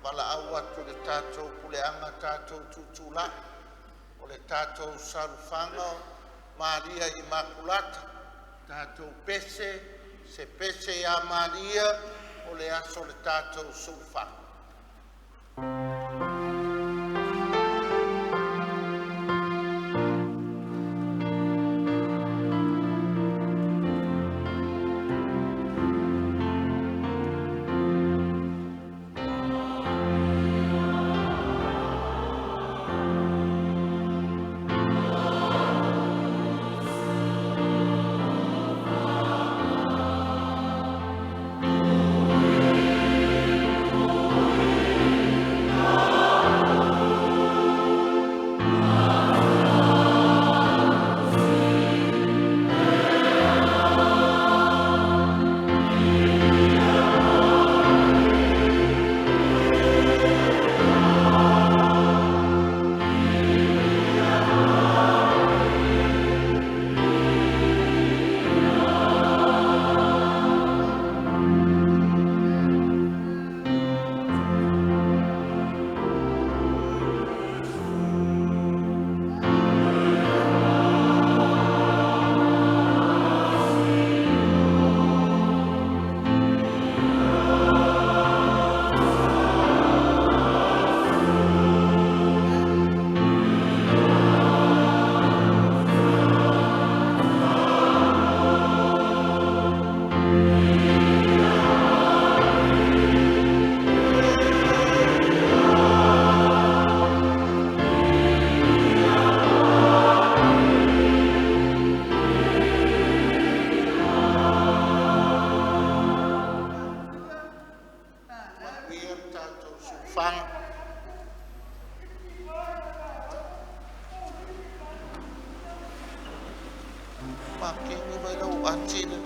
Valaau atu i le tatou puleaga tatou tutulai o le tatou salufaga o Maria Imakulata, tatou pese se pese ia Maria o le aso o le tatou sulufaga. Manuia le tatou sulufaga. Makini mai lau ati le.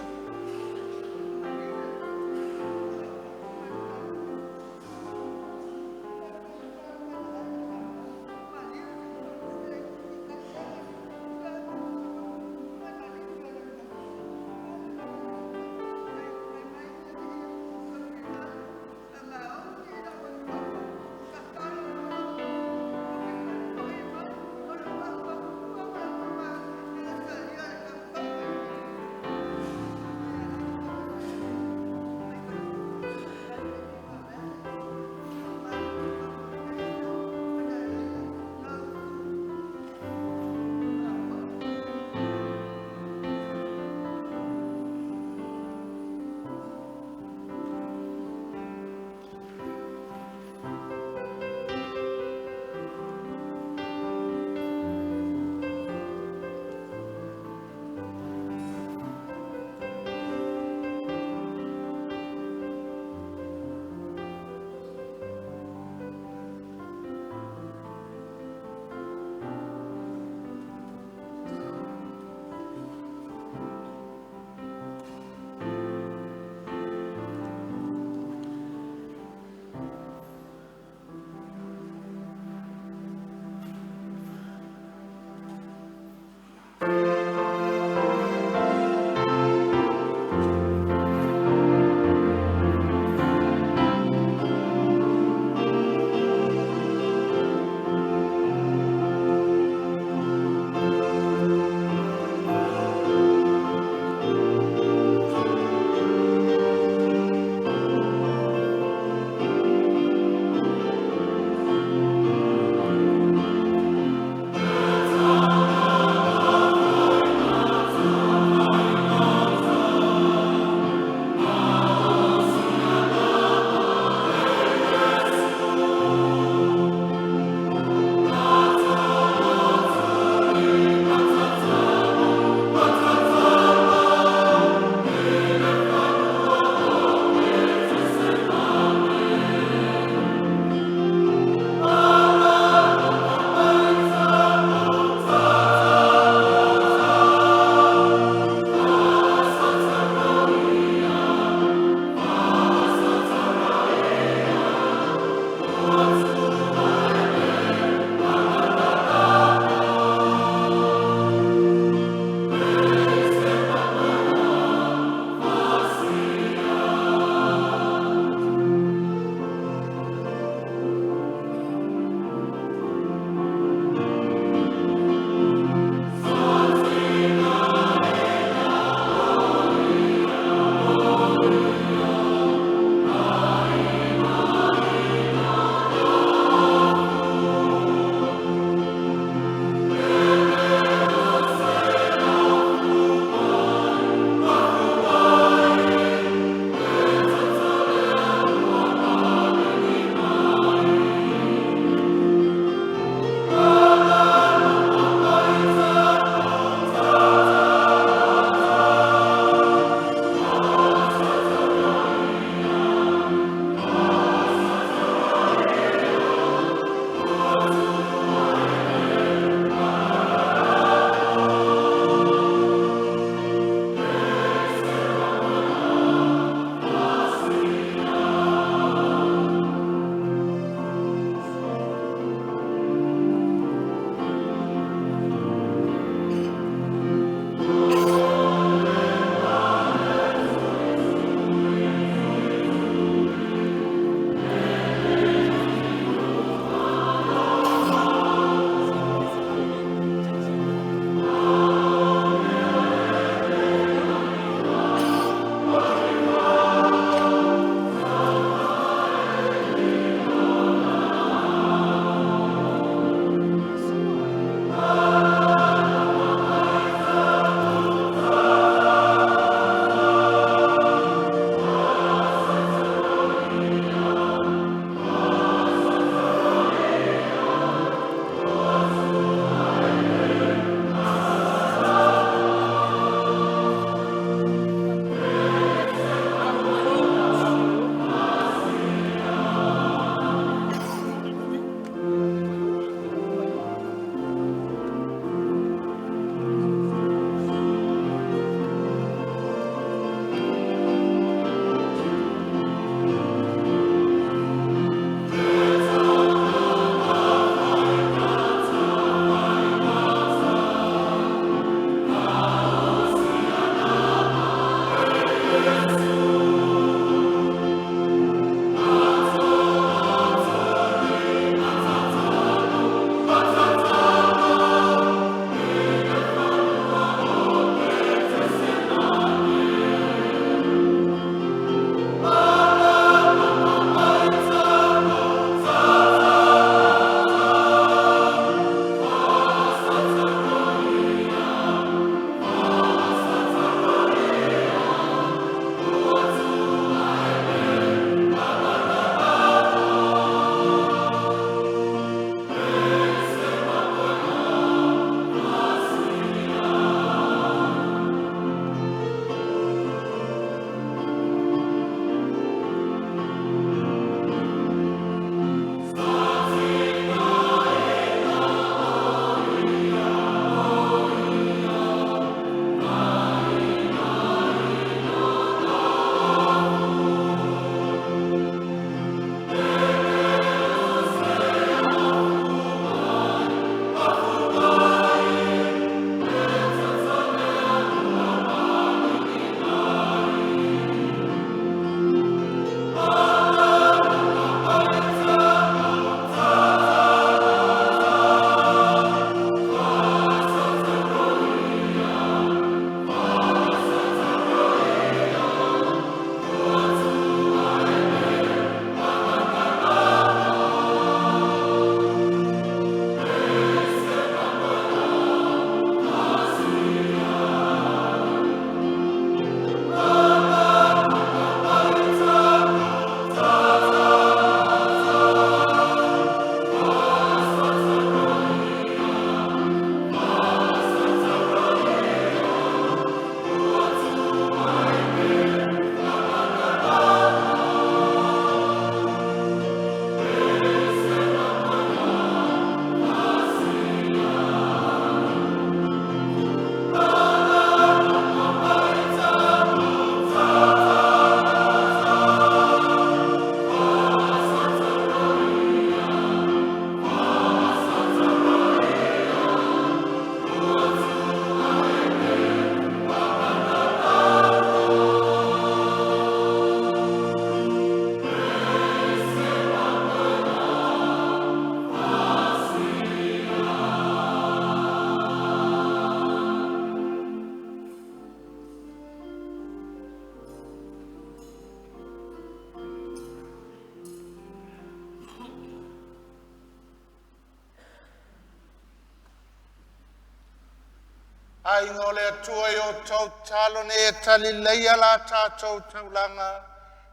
Aiga o le Atua i o outou talo nei e talileia la tatou taulaga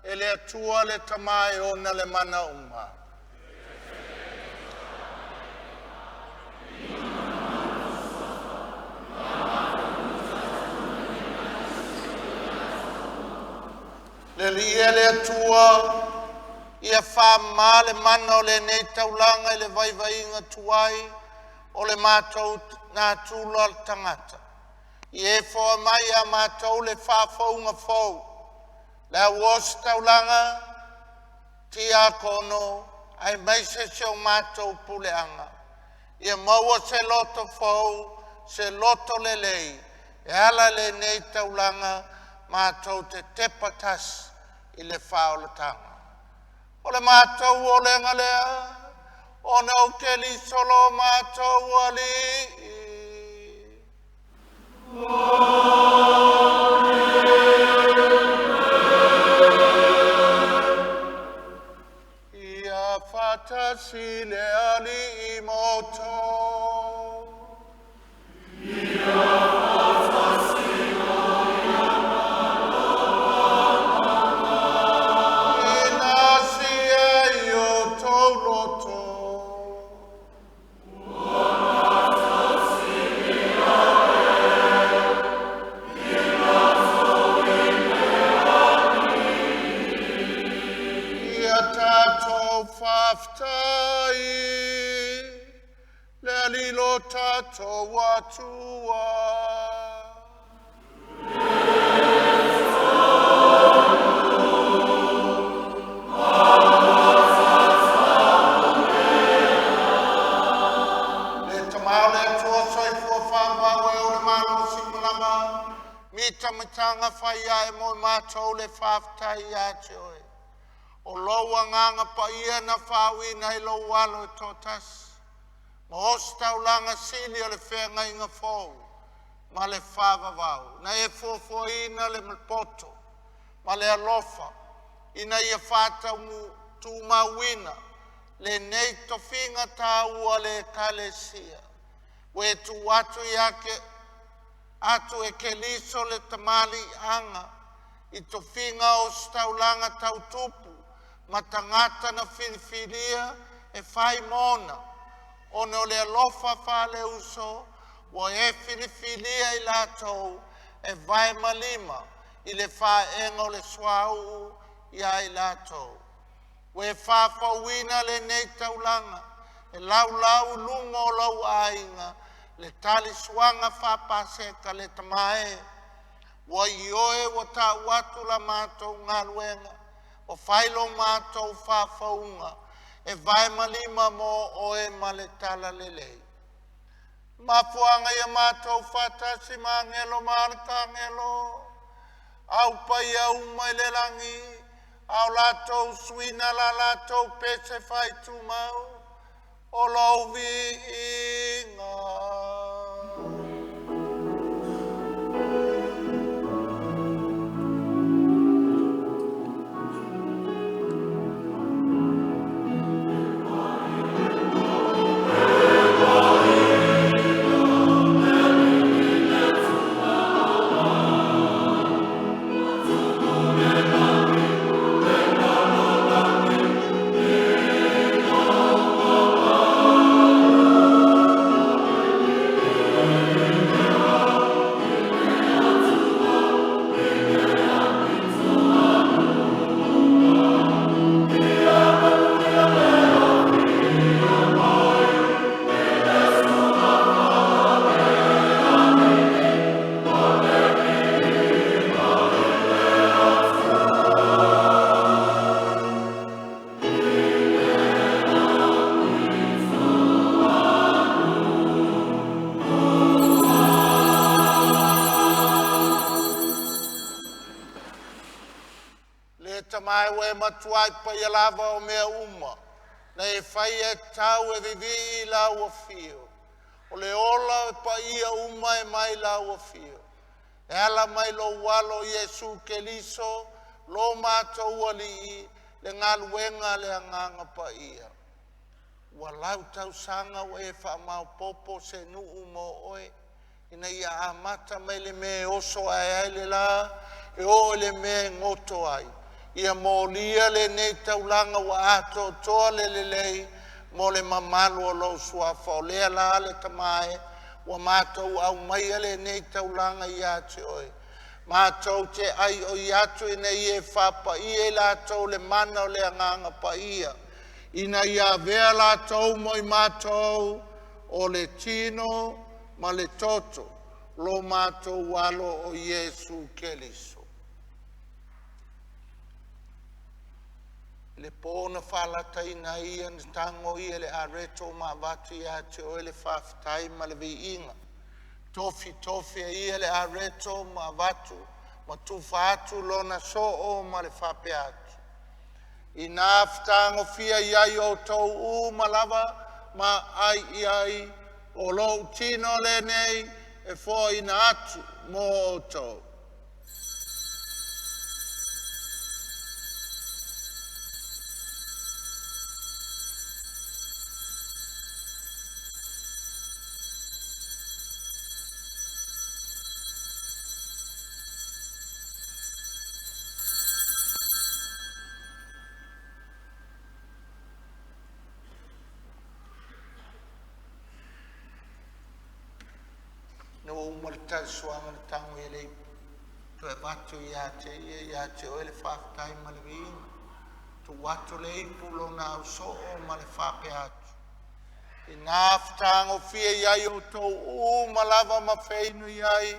e le Atua le Tama e ona le mana uma. Le Alii e le Atua, ia wha le mana o le nei taulaga i le vaivaiga tuai o le mātou nā tūlo al tangata. I e foa mai a mātou le whaafaunga fou. Le au taulaga, tia kono, ai mai se se o mātou puleanga. Ia maua se loto fou, se loto lelei, E ala lenei taulaga matou te tepa tasi i le faaolataga. O le matou olega lea, ona o Keriso lo matou Alii. Ia faatasi le Alii ma outou. Ina sia i outou loto. Ia tatou faafetai le Alii lo tatou Atua. Le Tama o le Atua soifua faavavau e ou le malosi ma lava, mitamitaga fai ae mo matou le faafetai ia te oe. O lou agaga paia na faauuina i lou alo e toatasi, ma ositaulaga sili o le feagaiga fou ma le faavavau. Na e fuafuaina le poto ma le alofa ina ia faatumauina lenei tofiga taua le Ekalesia. Ua e tuu atu ia atu e Keriso le tamaliiaga i tofiga ositaulaga tau tupu ma tagata na filifilia e fai mona, ona o le alofa faaleuso ua e filifilia i latou e vae ma lima i le faeega o le suauu ia i latou. Ua e faafouina lenei taulaga e laulau i luga o lou aiga le talisuaga faapaseka le Tama e. Ua ioe ua ta'u atu la matou galuega, ua fai lo matou faafouga e vae ma lima mo oe ma le Talalelei. Mafuaaga ia matou faatasi ma agelo ma alakagelo, au paia uma i le lagi, a o latou suina la latou pese faaitumau, o lou viiga. Le Tama e ua e matuai paia lava o mea uma na e faia e tatau e vivii i lau afio. O le ola o paia uma e mai lau afio. E ala mai lou alo Iesu Keriso, lo matou Alii, le galuega a le Agaga Paia. Ua lau tausaga ua e faamaopoopo se nuu mo oe, ina ia amata mai le mea e oso ae ai le la e oo i le mea e goto ai. Ia molia lenei taulaga ua atoatoa le lelei mo le mamalu o lou suafa. O lea la le Tama e, ua matou aumaia lenei taulaga ia te oe, matou te aioi atu ina ia e faapaia i latou le mana o le Agaga Paia, ina ia avea latou mo i matou o le tino ma le toto, lo matou alo o Iesu Keriso. I le po na faalataina ai ia na tago ia i le areto ma avatu ia te oe le faafetai ma le viiga. Tofitofi e ia le areto ma avatu ma tufa atu lona soo ma le faapea atu. Ina fetagofia i ai outou uma lava ma ai i ai, o lou tino lenei e foaina atu mo outou. Ina ua uma le talisuaga a le tago i le ipu, toe avatu ia te ia ia te oe le faafetai ma le viiga, tuu atu le ipu lona ausoo ma le faapea atu, ina fetagofia i ai outou uma lava ma feinu i ai,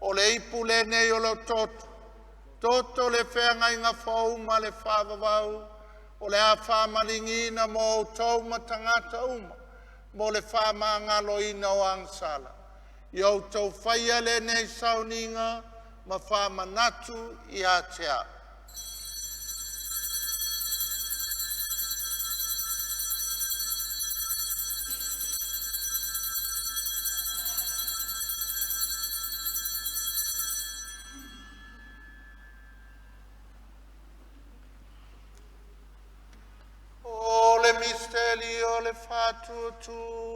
o le ipu lenei o lou toto, toto o le feagaiga fou ma le faavavau, o le a faamaligi mo outou ma tagata uma mo le faamagaloina o agasala. Ia outou faia lenei sauniga ma faamanatu ia te a'u. O le misitelio o le faatuatua.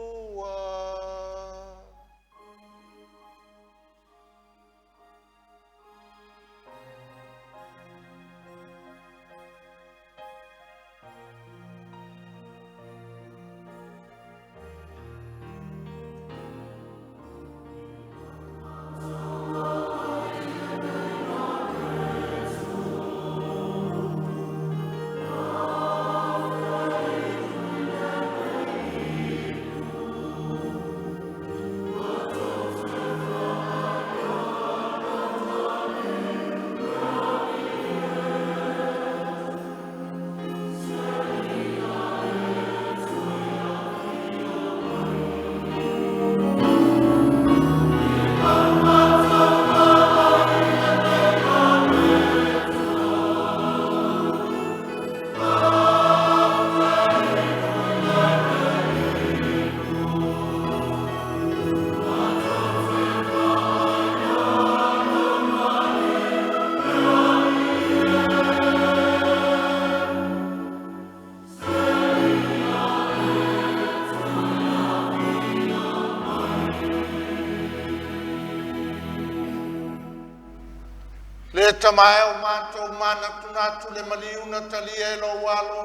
Le tamae o matou manatunatu le maliu na talia e lou alo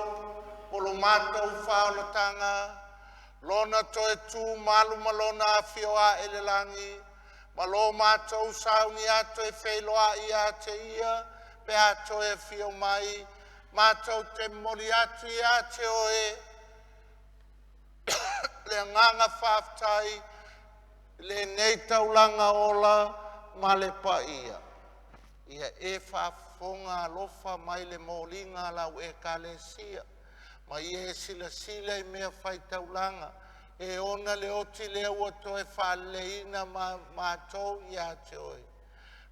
mo lo matou faaolataga, lona toe tu malu ma lona afio ae i le lagi, ma lo matou sauni atu e feiloai ia te ia pe a toe afio mai, matou te momoli atu ia te oe le agaga faafetai i lenei taulaga ola ma le paia. Ia e faafofoga alofa mai i le moliga a lau Ekalesia, ma ia e silasila i mea faitaulaga e ona le oti lea ua toe faaleleina ma matou ia te oe.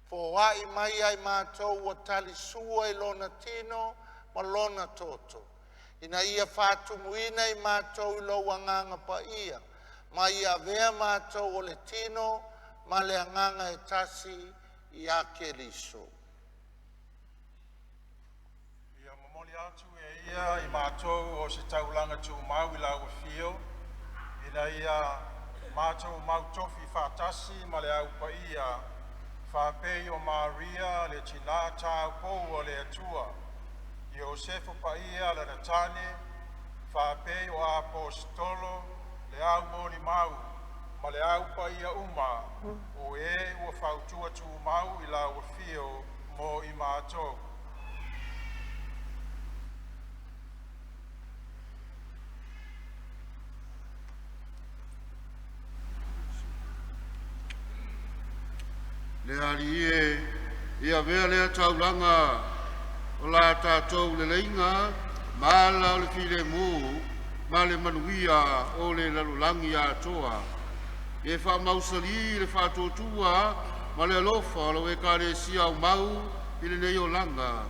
Foai mai ia i matou ua talisua i lona tino ma lona toto, ina ia faatumuina i matou i lou Agaga Paia, ma ia avea matou o le tino ma le agaga e tasi ia Keriso. Ia momoli atu e Ia i matou o se taulaga tumau i lau afio, ina ia matou mautofi faatasi ma le Au Paia faapei o Maria le Tina Taupou a le Atua, Iosefa Paia lana tane, faapei o Aposetolo le au molimau ma le au paia uma o e ua fautua tumau i lau afio mo i matou. Le Alii e, ia avea lea taulaga o la tatou leleiga ma ala o le filemu ma le manuia o le lalolagi atoa. E whaamausali le whaatōtua ma le alofa o lau ekalesia au mau i lenei olaga.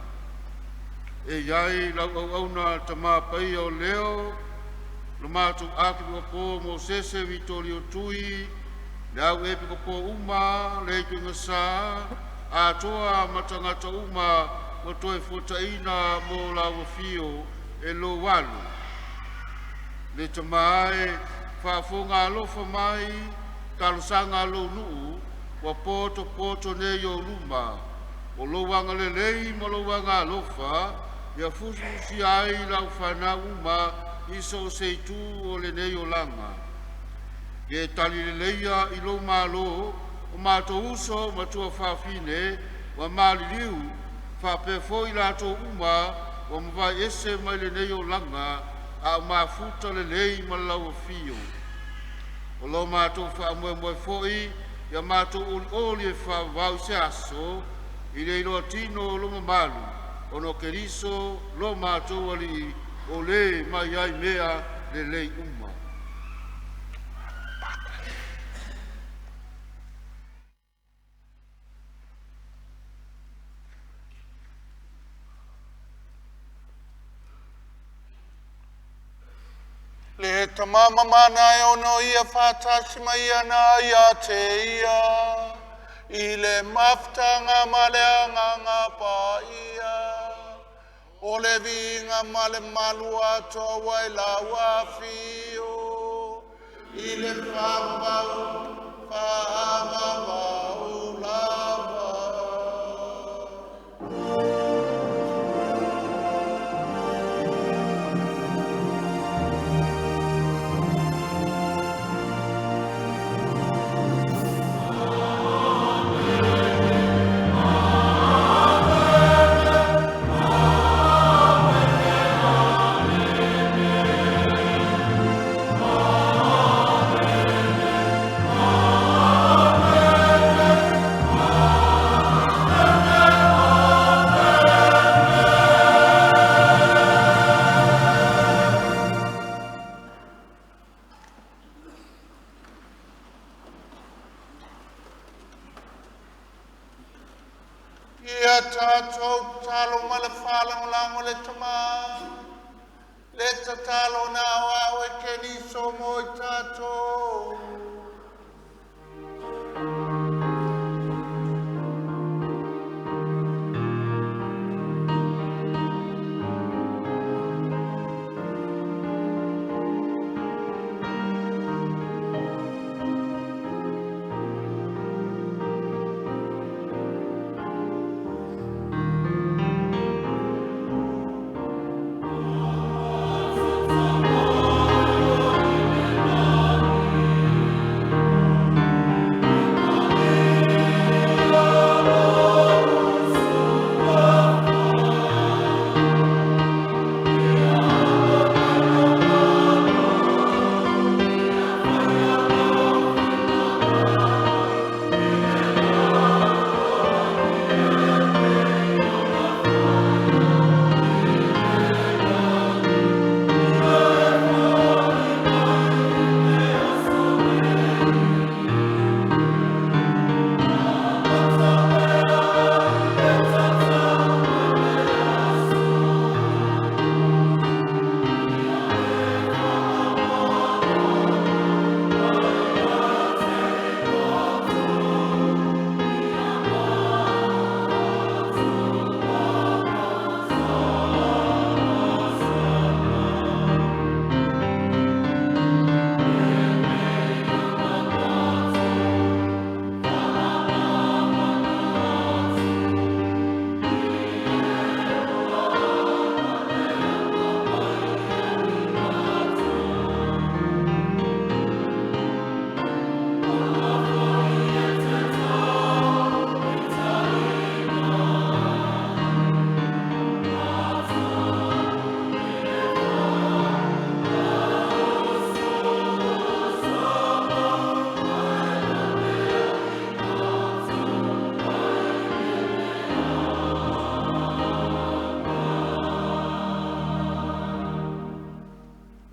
E iai lau auauna tama paia o leo, lo matou Akipikopo mo sese Vitolio Tui, le au epikopo uma, le ituiga sa, atoa matagata uma ua toe fuataina mo lau afio e lou alu. Le Tama e faafofoga alofa mai talosaga a lou nuu ua poto nei o luma. O lou agalelei ma lou agalofa ia fusifusia ai lau fanau uma i so o se itu o lenei olaga. Ia tali leleia i lou malo o matou uso ma tuafafine ua maliliu faapea foi latou uma ua mavae ese mai lenei olaga a o mafuta lelei ma lau afio. O lo matou faamoemoe foi ia matou olioli e faavavau i se aso i le iloa tino o lo mamalu ona o Keriso lo matou Alii o le mai ai mea lelei uma. Le tamamamana e ono ia whātasi mai ana ia te ia, i le mafutanga ma le anganga pa ia. O le vinga ma le malu atoa wai lau afio, i le whaavavau, whaavavau lava. Ia tātou talo ma le whālangolango le tama, le tatalo na o au e Keriso mo i tātou.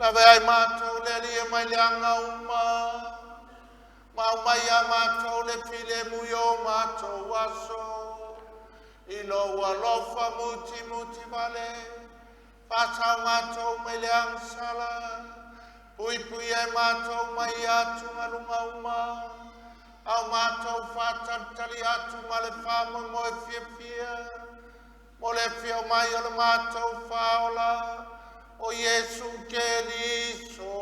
Lave ai mātou le alia mai le anga uma. Ma aumai ia matou le filemu i o matou aso. I lou alofa mutimutivale, faasao matou mai le agasala, puipui ai matou mai atugaluga uma, a o matou faatalitali atu ma le faamoemoe fiafia, mo le afio mai o le matou Faaola, o Iesu Keriso.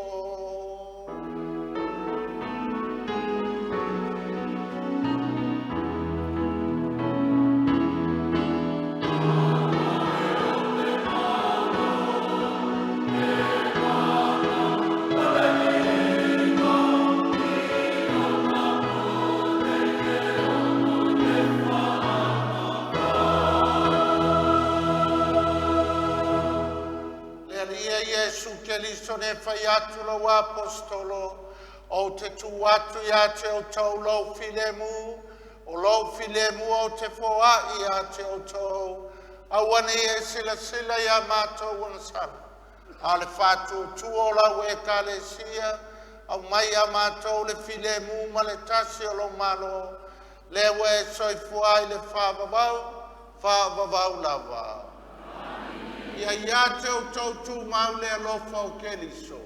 Le Alii e Iesu Keriso ne fai atu lou aposetolo, ou te tuu atu ia te outou lou filemu, o lou filemu ou te foai ia te outou, aua ne i e silasila ia matou agasala, a o le faatuatua o lau Ekalesia, aumai ia matou le filemu ma le tasi o lou Malo, lea ua e soifua ai i le faavavau, faavavau lava. Ia ia te outou tumau le alofa o Keriso.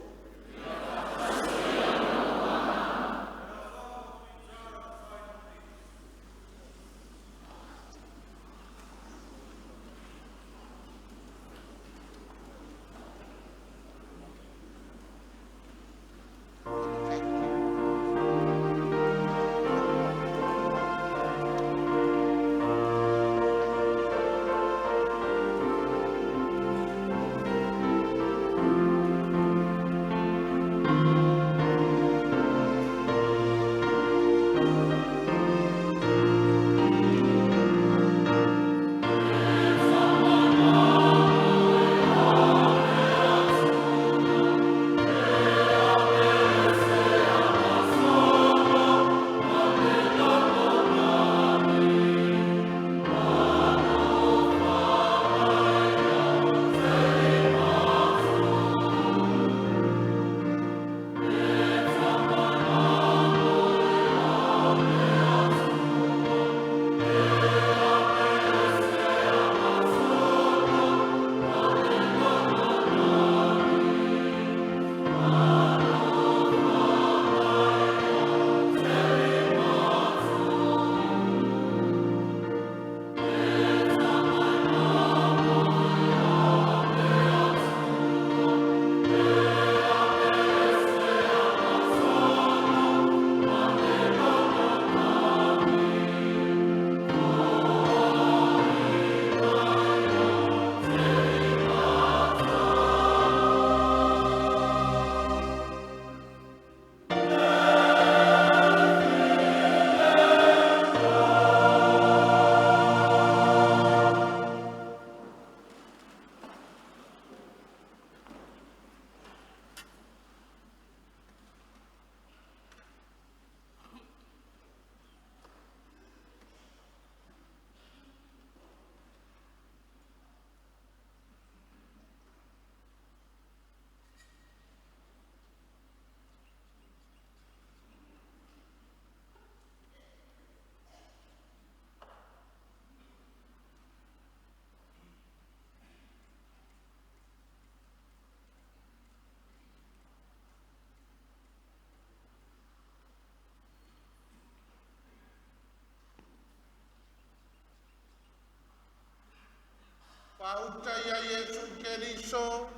Faauta ia Iesu Keriso,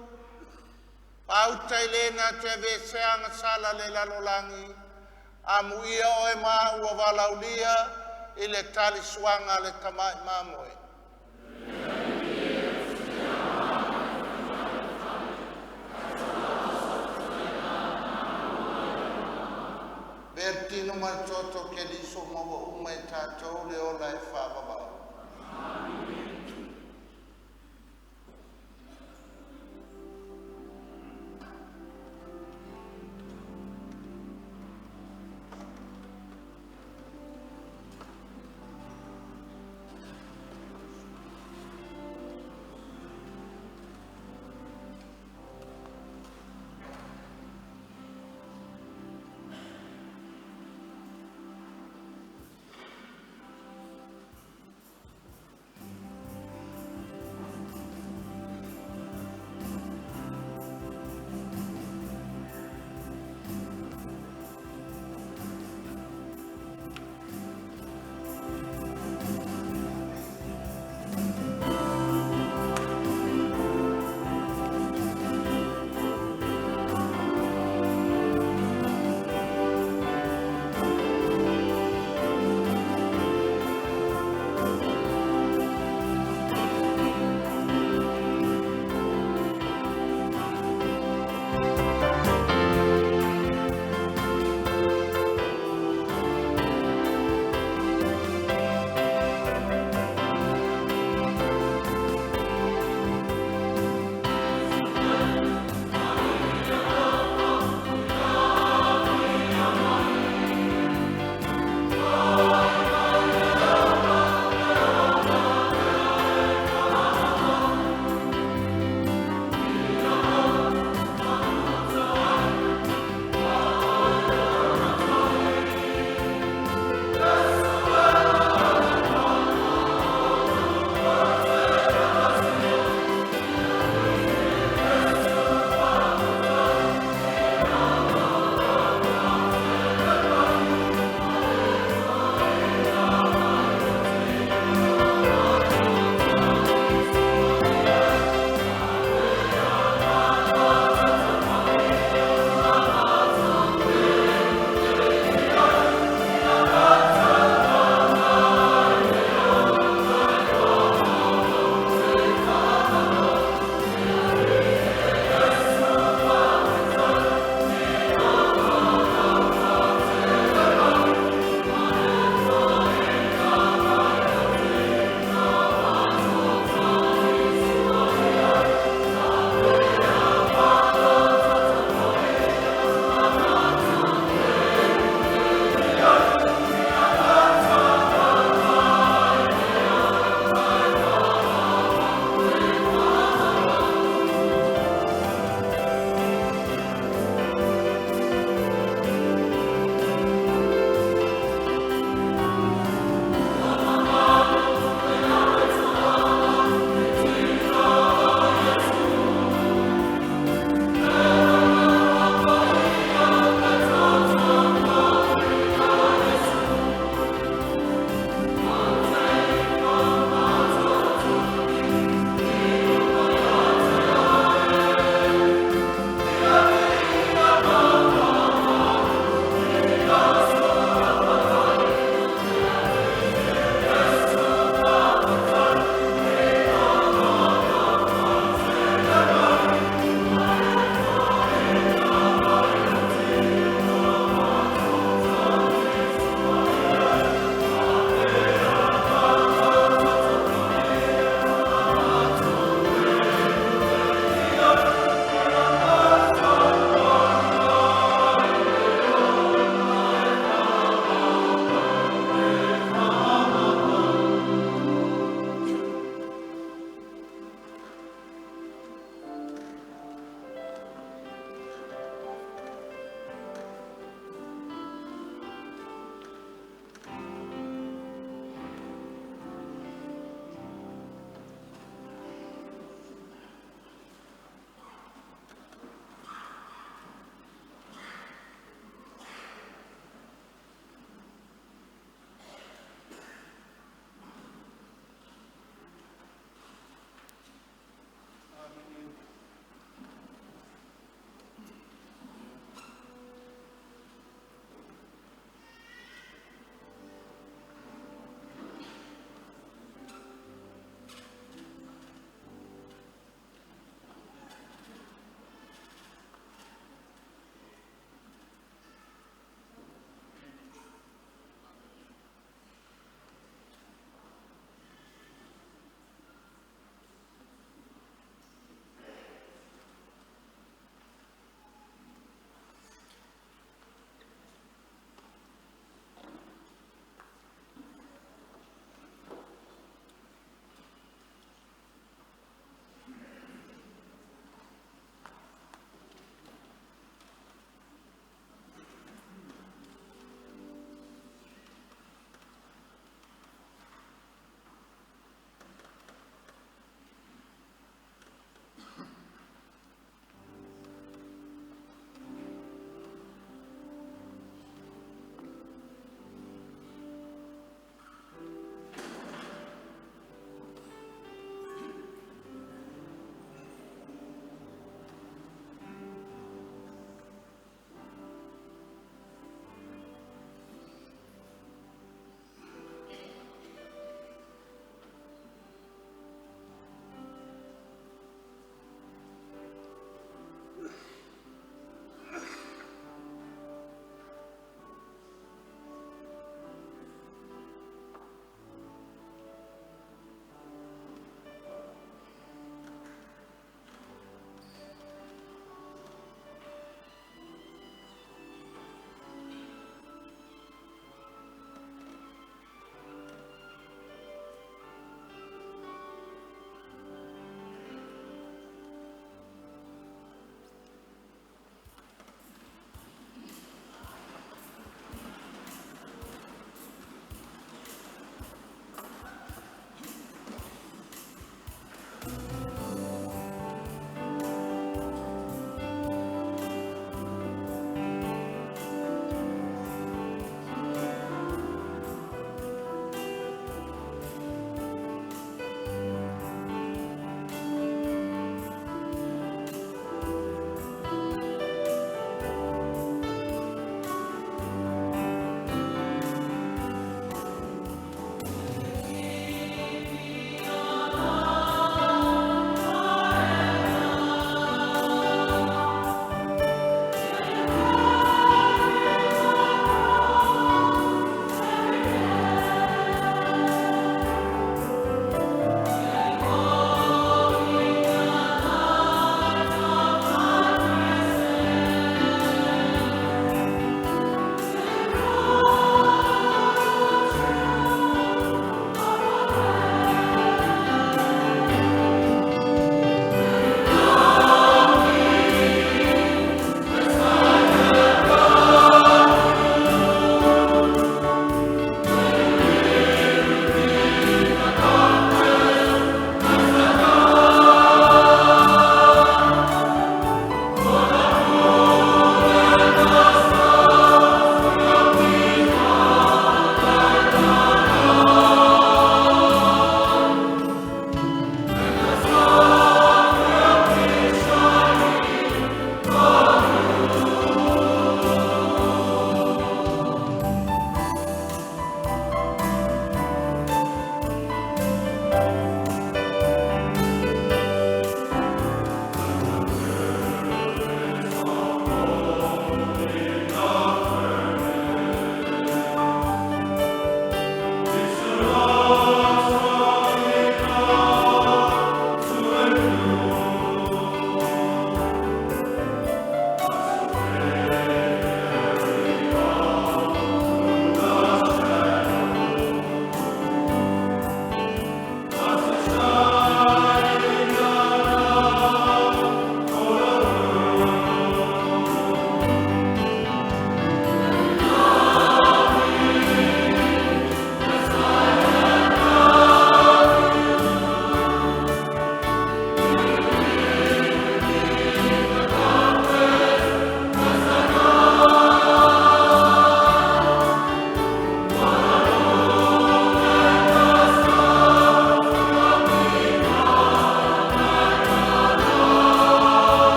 faauta i le na te aveesea agasala a le lalolagi, amuia oe ma au ua valaaulia i le talisuaga a le Tamai Mamoe. Avea le tino ma le toto o Keriso maua uma e tatou le ola e faavavau.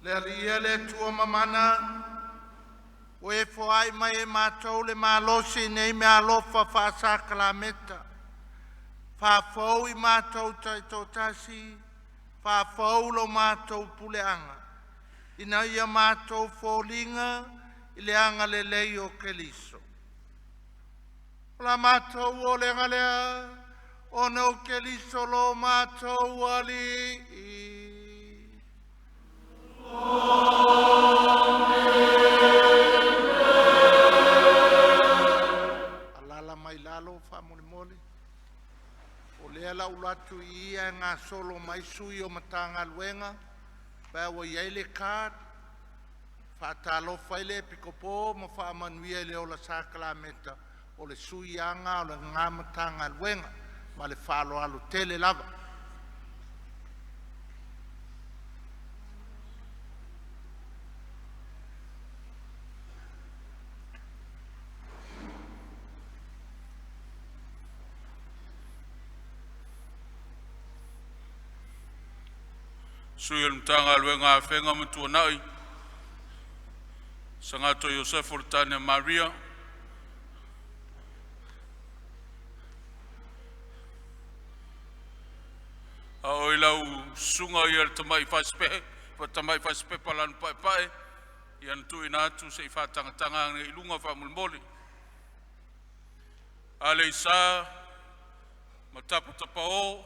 Le Alii e le Atua mamana, ua e foai mai e matou le malosi i nei meaalofa faasakalameta. Faafou i matou taitoatasi, faafou lo matou puleaga, ina ia matou foliga i le agalelei o Keriso. O la matou olega lea, ona o Keriso lo matou Alii. Alala mai lalo faamolemole. O lea o le a ou alu atu i i ae gasolo mai sui o Matagaluega pe a ua i ai le card, faatalofa ai le Epikopo ma faamanuia i le ola sakalameta o le sui lava lena o lena Matagaluega. Ma le faaaloalo tele lava. Sui o le Matagaluega o Afega ma Tuanai, Sagatoi Iosefo Latania Maria. A o lau susuga ia le Tamai Fasipepa Lanu Paepae, ia na tuuina atu se i faatagataga ane i luga faamolemole. Aleisa ma Tapatapao.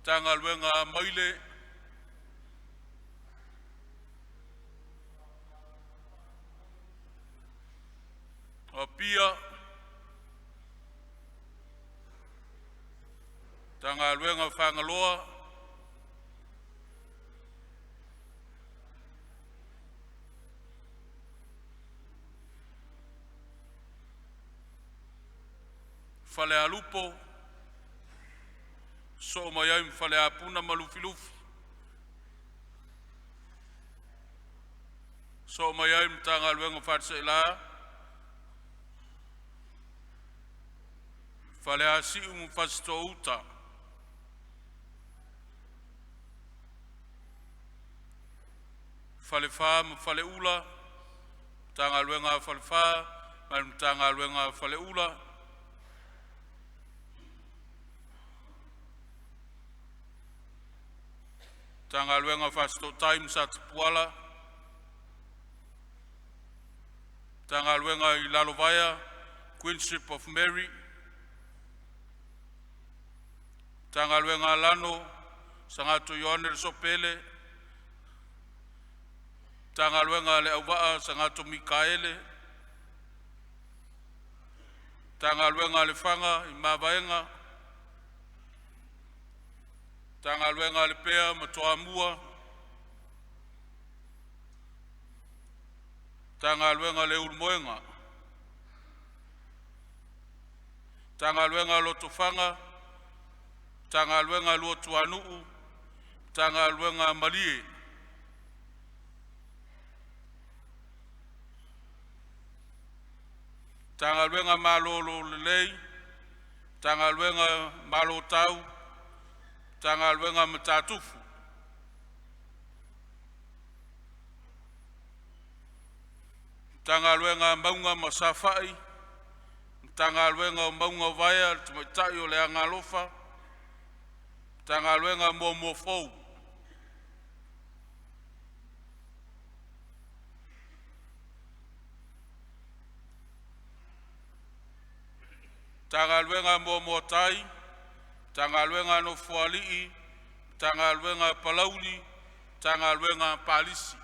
Matagaluega Amaile, o Apia, Matagaluega o Fagaloa, Falealupo, sosoo mai ai ma Faleapuna ma Lufilufi. Sosoo mai ai ma Matagaluega o Faleseela, Faleasiu ma Fasitoo-uta. Falefa ma Faleula, Matagaluega a Falefa ma le Matagaluega a Faleula. Matagaluega o Fasitootai ma Satapuala, Matagaluega i Lalovaea Queenship of Mary, Matagaluega Alano, Sagatoi Ioane Resoapele, Matagaluega a le Auvaa Sagatoi Mikaele, Matagaluega a Lefaga ma Mavaega, Matagaluega a Lepea ma Toamua, Matagaluega le Ulumoega, Matagaluega a Lotofaga, Matagaluega a Luatuanuu, Matagaluega a Malie. Matagaluega Malolo Lelei, Matagaluega Malotau, Matagaluega Matatufu. Matagaluega Mauga ma Safa'i, Matagaluega o Mauga o Vaea, le Tamaitai o le Agalofa, Matagaluega Muamua Fou. Matagaluega Moamoa Tai, Matagaluega a Nofoalii, Matagaluega a Palauli, Matagaluega a Palisi.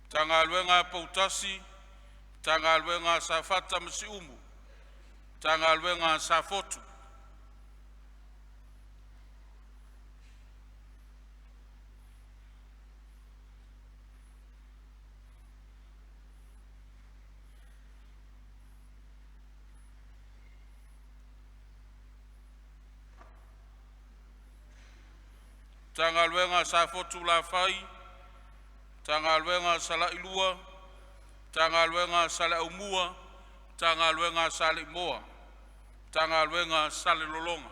Matagaluega a Poutasi, Matagaluega a Safata ma Siumu, Matagaluega a Safotu. Matagaluega a Safotu Lafai, Matagaluega a Salailua, Matagaluega a Saleaaumua, Matagaluega a Saleimoa, Matagaluega a Salelologa.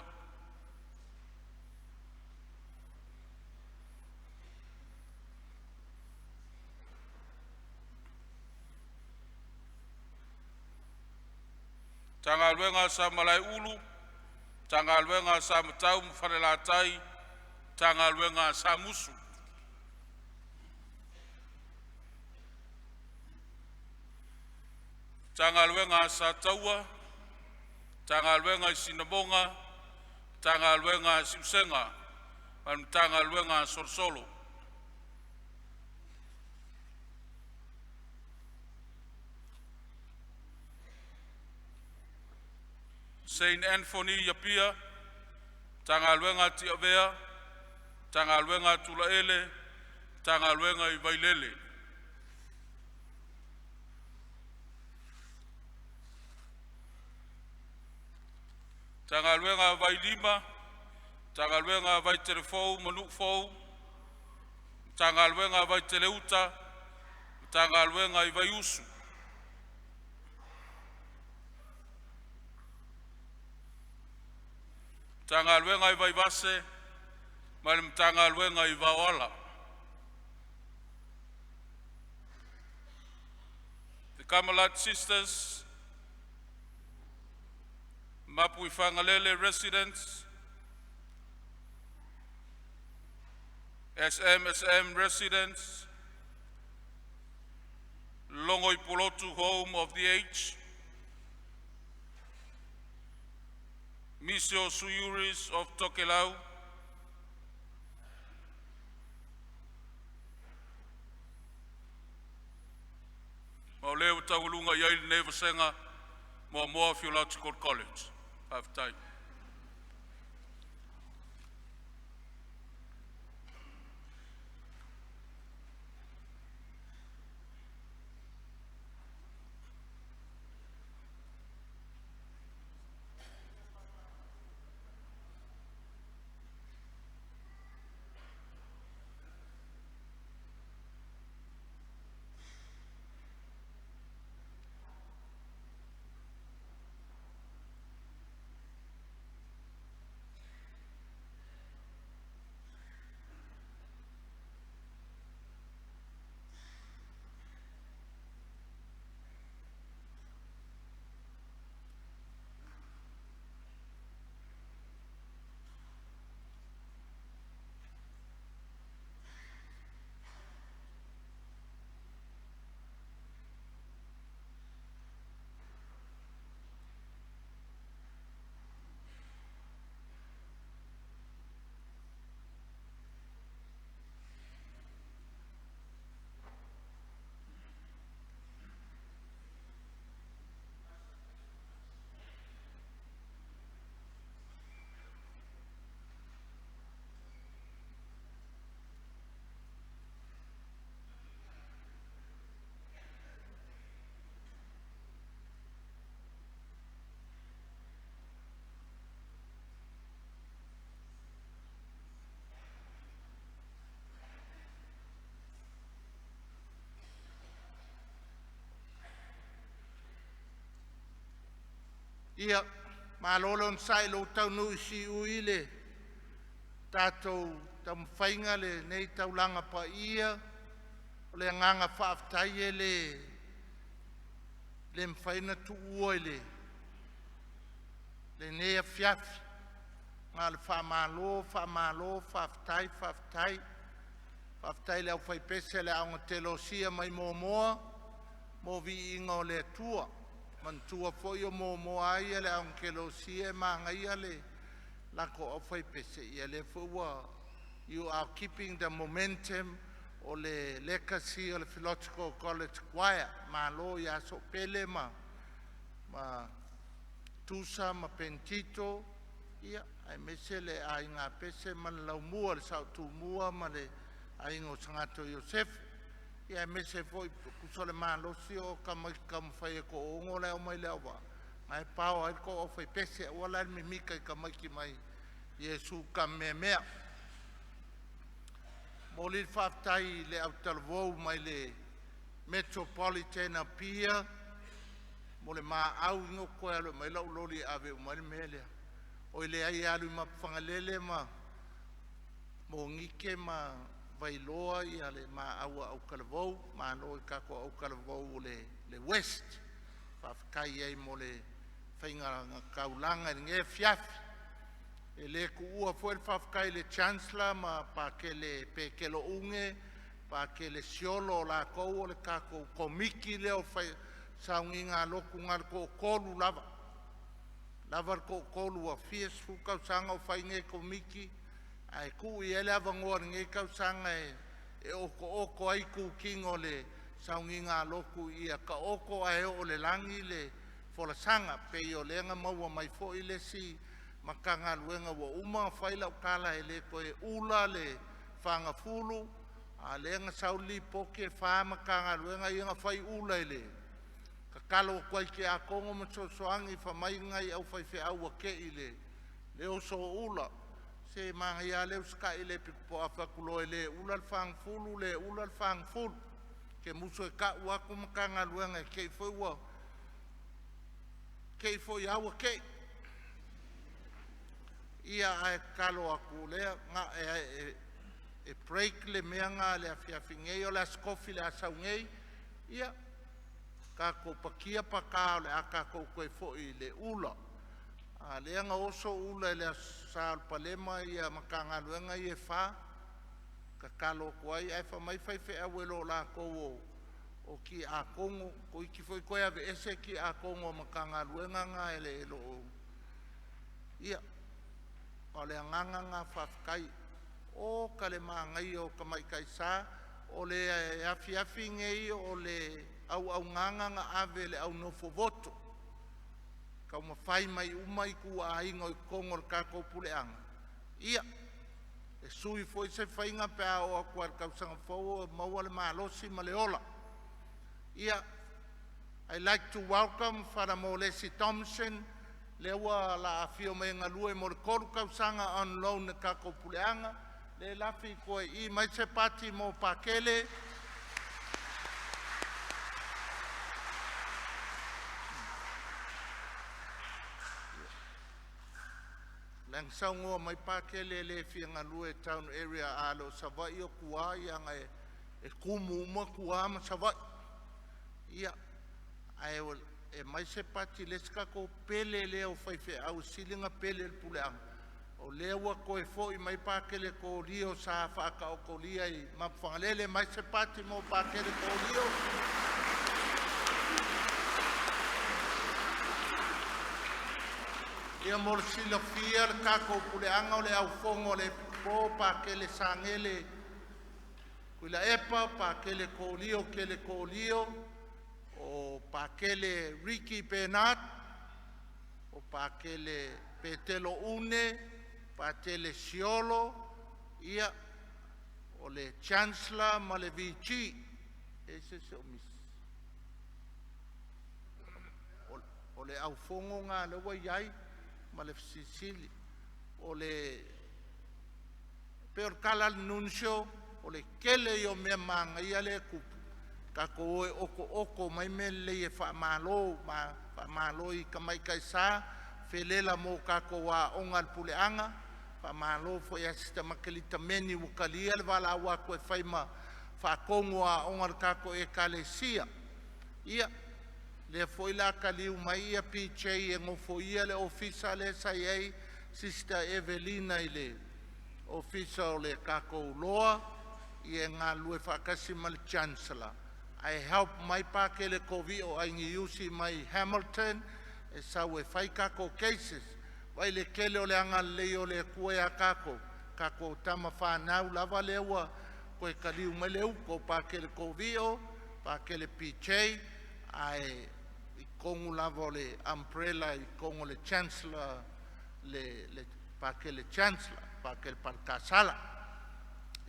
Matagaluega sa Malaeulu, Matagaluega sa Matau ma Falelatai, Matagaluega a Samusu. Matagaluega a Sataua, Matagaluega i Sinamoga, Matagaluega a Siusega, ma le Matagaluega a Solosolo. Saint Anthony Apia, Matagaluega a Tiavea, Matagaluega a Tulaele, Matagaluega i Vailele. Matagaluega a Vailima, Matagaluega a Vaitelefou ma Nuufou, Matagaluega a Vaiteleuta, Matagaluega i Vaiusu. Matagaluega i Vaivase ma le Matagaluega i Vaoala. The Carmelite Sisters, Mapuifagalele Residence, SMSM Residence, Logoipulotu Home of the Aged, Misio Sui of Tokelau, Ma o lea ua taualuga i ai lenei vasega Moamoa Theological College. Faafetai. Ia, malo le onosai i lou taunuu i siui i le tatou taumafaiga lenei taulaga paia. O le agaga faafetai e le le mafai ona tuua i lenei afiafi. Na o le faamalo, faamalo, faafetai, faafetai. Faafetai i le aufaipese a le Aoga Telosia mai Moamoa mo viiga o le Atua. Manatua foi o Moamoa lava ia i le Aoga Telosia e manaia le latou aufaipese, ia lea foi ua you are keeping the momentum o le lekasi o le Theological College Choir. Malo ia Soopele ma Tusa ma Penitito ia aemaise le aiga Pese ma le Laumua le Sao Tumua ma le aiga o Sagatoi Iosefo. Ia aemaise foi tusa o le malosi o tamaiti taumafai e toaono la e omai le auvaa na e paoa ai le tou aufaipese. Aua la le mimita i tamaiti mai Iesu Tameamea. Momoli le faafetai i le autalavou mai le Metropolitan Apia mo le maau ina ua toe alu e aumai lau loli e ave uma ai le mea lea. Oi leai e alu i Mapuifagalele ma Monique ma Vailoa ia le maau a autalavou, malo i tatou autalavou o le WEST. Faafetai ai mo le faiga taulaga i lenei afiafi. E le tuua foi le faafetai i le Chancellor ma Pakele Petelo Une, Pakele Siolo o latou o le tatou Komiti lea o sauniga lotu na o le toatolu lava, lava le toatolu ua fia sefulu tausaga o fai nei Komiti ae tuu i ai le avanoa i lenei tausaga e otooto ai itutino o le sauniga lotu ia taoto ae oo i le lagi le folasaga. E pei o lea na maua mai foi le isi Matagaluega ua uma ona fai lau tala e le toe ula le fagafulu a o lea na sau le lipoti e 4 Matagaluega ia na fai ula i le tatalo atu ai i Tiakono ma Fesoasoani fai mai nai au faifeau ua tei i le oso o ula. Se manaia a le usitai i le epikopo a fai atu loa e le ula le fagafulu le ula le fagafulu. Ou te musu e tau atu Matagaluega ne i te i ua te i foi a ua tei. Ia ae tatalo atu lea e break le mea lena i le afiafi nei, o le Aso Tofi o le a sau nei ia tatou pakia paka o le a tatou toe foi i le ula. A o lea na oso ula i le Aso Sa o le palema ia Matagaluega ia e 4, tatalo atu ai ae fai mai faifeau e le o latou o Tiakono toeititi foi toe aveese Tiakono o Matagaluega na e le o… Ia o le agaga lena faafetai. Oka le manaia o tamaitai sa. O le afiafi nei o le auaunaga na ave e le au nofo voto, taumafai mai uma ituaiga i totonu o le tatou puleaga. Ia e sui foi se faiga pe a oo atu i le tausaga fou e maua le malosi ma le ola. Ia I'd like to welcome Father Molesi Thomson, lea ua la afio mai e galue mo le tolu tausaga on loan i le tatou puleaga, le lafi i i mai se pati mo Pakele. Leaga na saunoa mai Pakele e le fia galue i town area a le o Savaii o tua ia e tumu uma tua ma Savaii. Ia ae aumai se pati le isi tatou pele lea o faifeau e sili ona pele i le puleaga, o lea ua toe foi mai Pakele Kolia sa faataotolia i Mapuifagalele. Aumai se pati mo Pakele Kolia. Ia mo le silafia le tatou puleaga o le aufono a le Epikopo o Pakele Sagele Tuilaepa, Pakele Kolia Kele Kolia, o Pakele Ricky Benard, o Pakele Petelo Une, Pakele Siolo, ia o le Chancellor ma le VG. E se se o misi. O le aufono lena lea ua i ai ma le fesilisili. O le pei o le tala a le Nuncio, o le tele ia o mea manaia lea e tupu, tatou o e otooto mai mea lelei e faamalo, faamalo i tamaitai sa felela mo tatou aoga a le puleaga, faamalo foi ia Sita Makerita Meni ua talia le valaau atu e fai ma faatonu o aoga a le tatou Ekalesia. Ia lea foi la taliu mai ia PJ e nofoia le ofisa lea sa i ai Sister Evelina i le ofisa o le tatou Loa ia e galulue faatasi ma le Chancellor ae help mai Pakele Kovio Ainiusi mai Hamilton e sau e fai tatou cases. Vaai i le tele o le agalelei o le Atua ia tatou, tatou tama fanau lava lea ua toe taliu mai le uto o Pakele Kovio, Pakele PJ, ae i totonu lava o le umbrella i totonu o le Chancellor le Pakele Chancellor, Pakele Paletasala.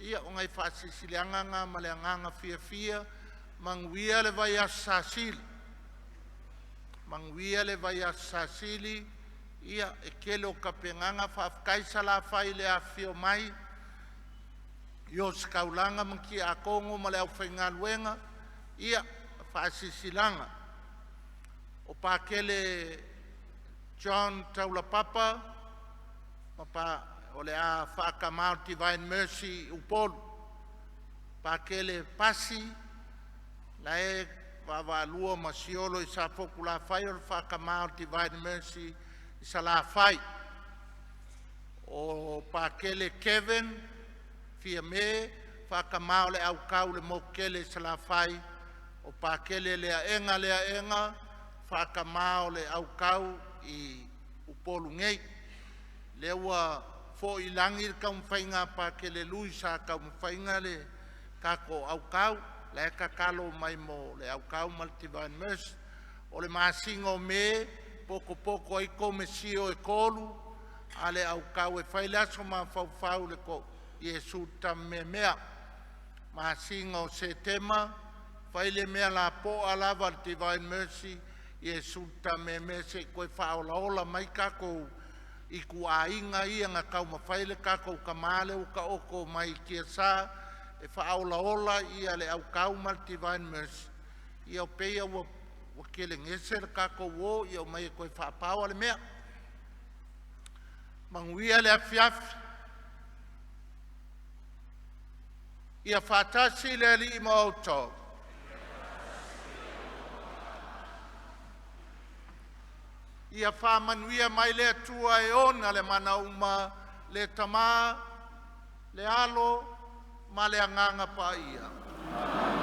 Ia o nai faasilisiliaga na ma le agaga fiafia, manuia le vaiaso Sasili. Manuia le vaiaso Sasili. Ia e tele o tapenaga, faafetai Salafai i le afifio mai Ositaulaga ma Tiakono ma le aufaigaluega, ia faasilasila. O Pakele John Taulapapa o le a faatama o le Divine Mercy i Upolu. Pakele Pasi lae vaavaalua ma siolo i Safotulafai o le faatama o le Divine Mercy i Salafai. O Pakele Kevin Fiame faatama o le Autau i le motu tele i Salafai. O Pakele Leaena Leaena faatama o le Autau i Upolu nei. Lea ua foi i lagi le taumafaiga a Pakele Lui sa taumafaia le tatou autau lae tatalo mai mo le autau ma le Divine Mercy. O le masina o Me potopoto ai konesio e tolu a le autau e fai le aso mafaufau i le Iesu Tafameamea. Masina o Setema fai le mea lapoa lava a le Divine Mercy Iesu Tameamea sei toe faaolaola mai tatou ituaiga ia na taumafai le tatou tama lea ua taoto mai tiasa e faaolaola ia le autau ma le Divine Mercy. Ia pei ua telegese le tatou o ia omai e toe faapaoa le mea. Manuia le afiafi. Ia faatasi le Alii ma outou. Ia faamanuia mai le Atua e ona le mana uma, le Tama, le Alo ma le Agaga Paia.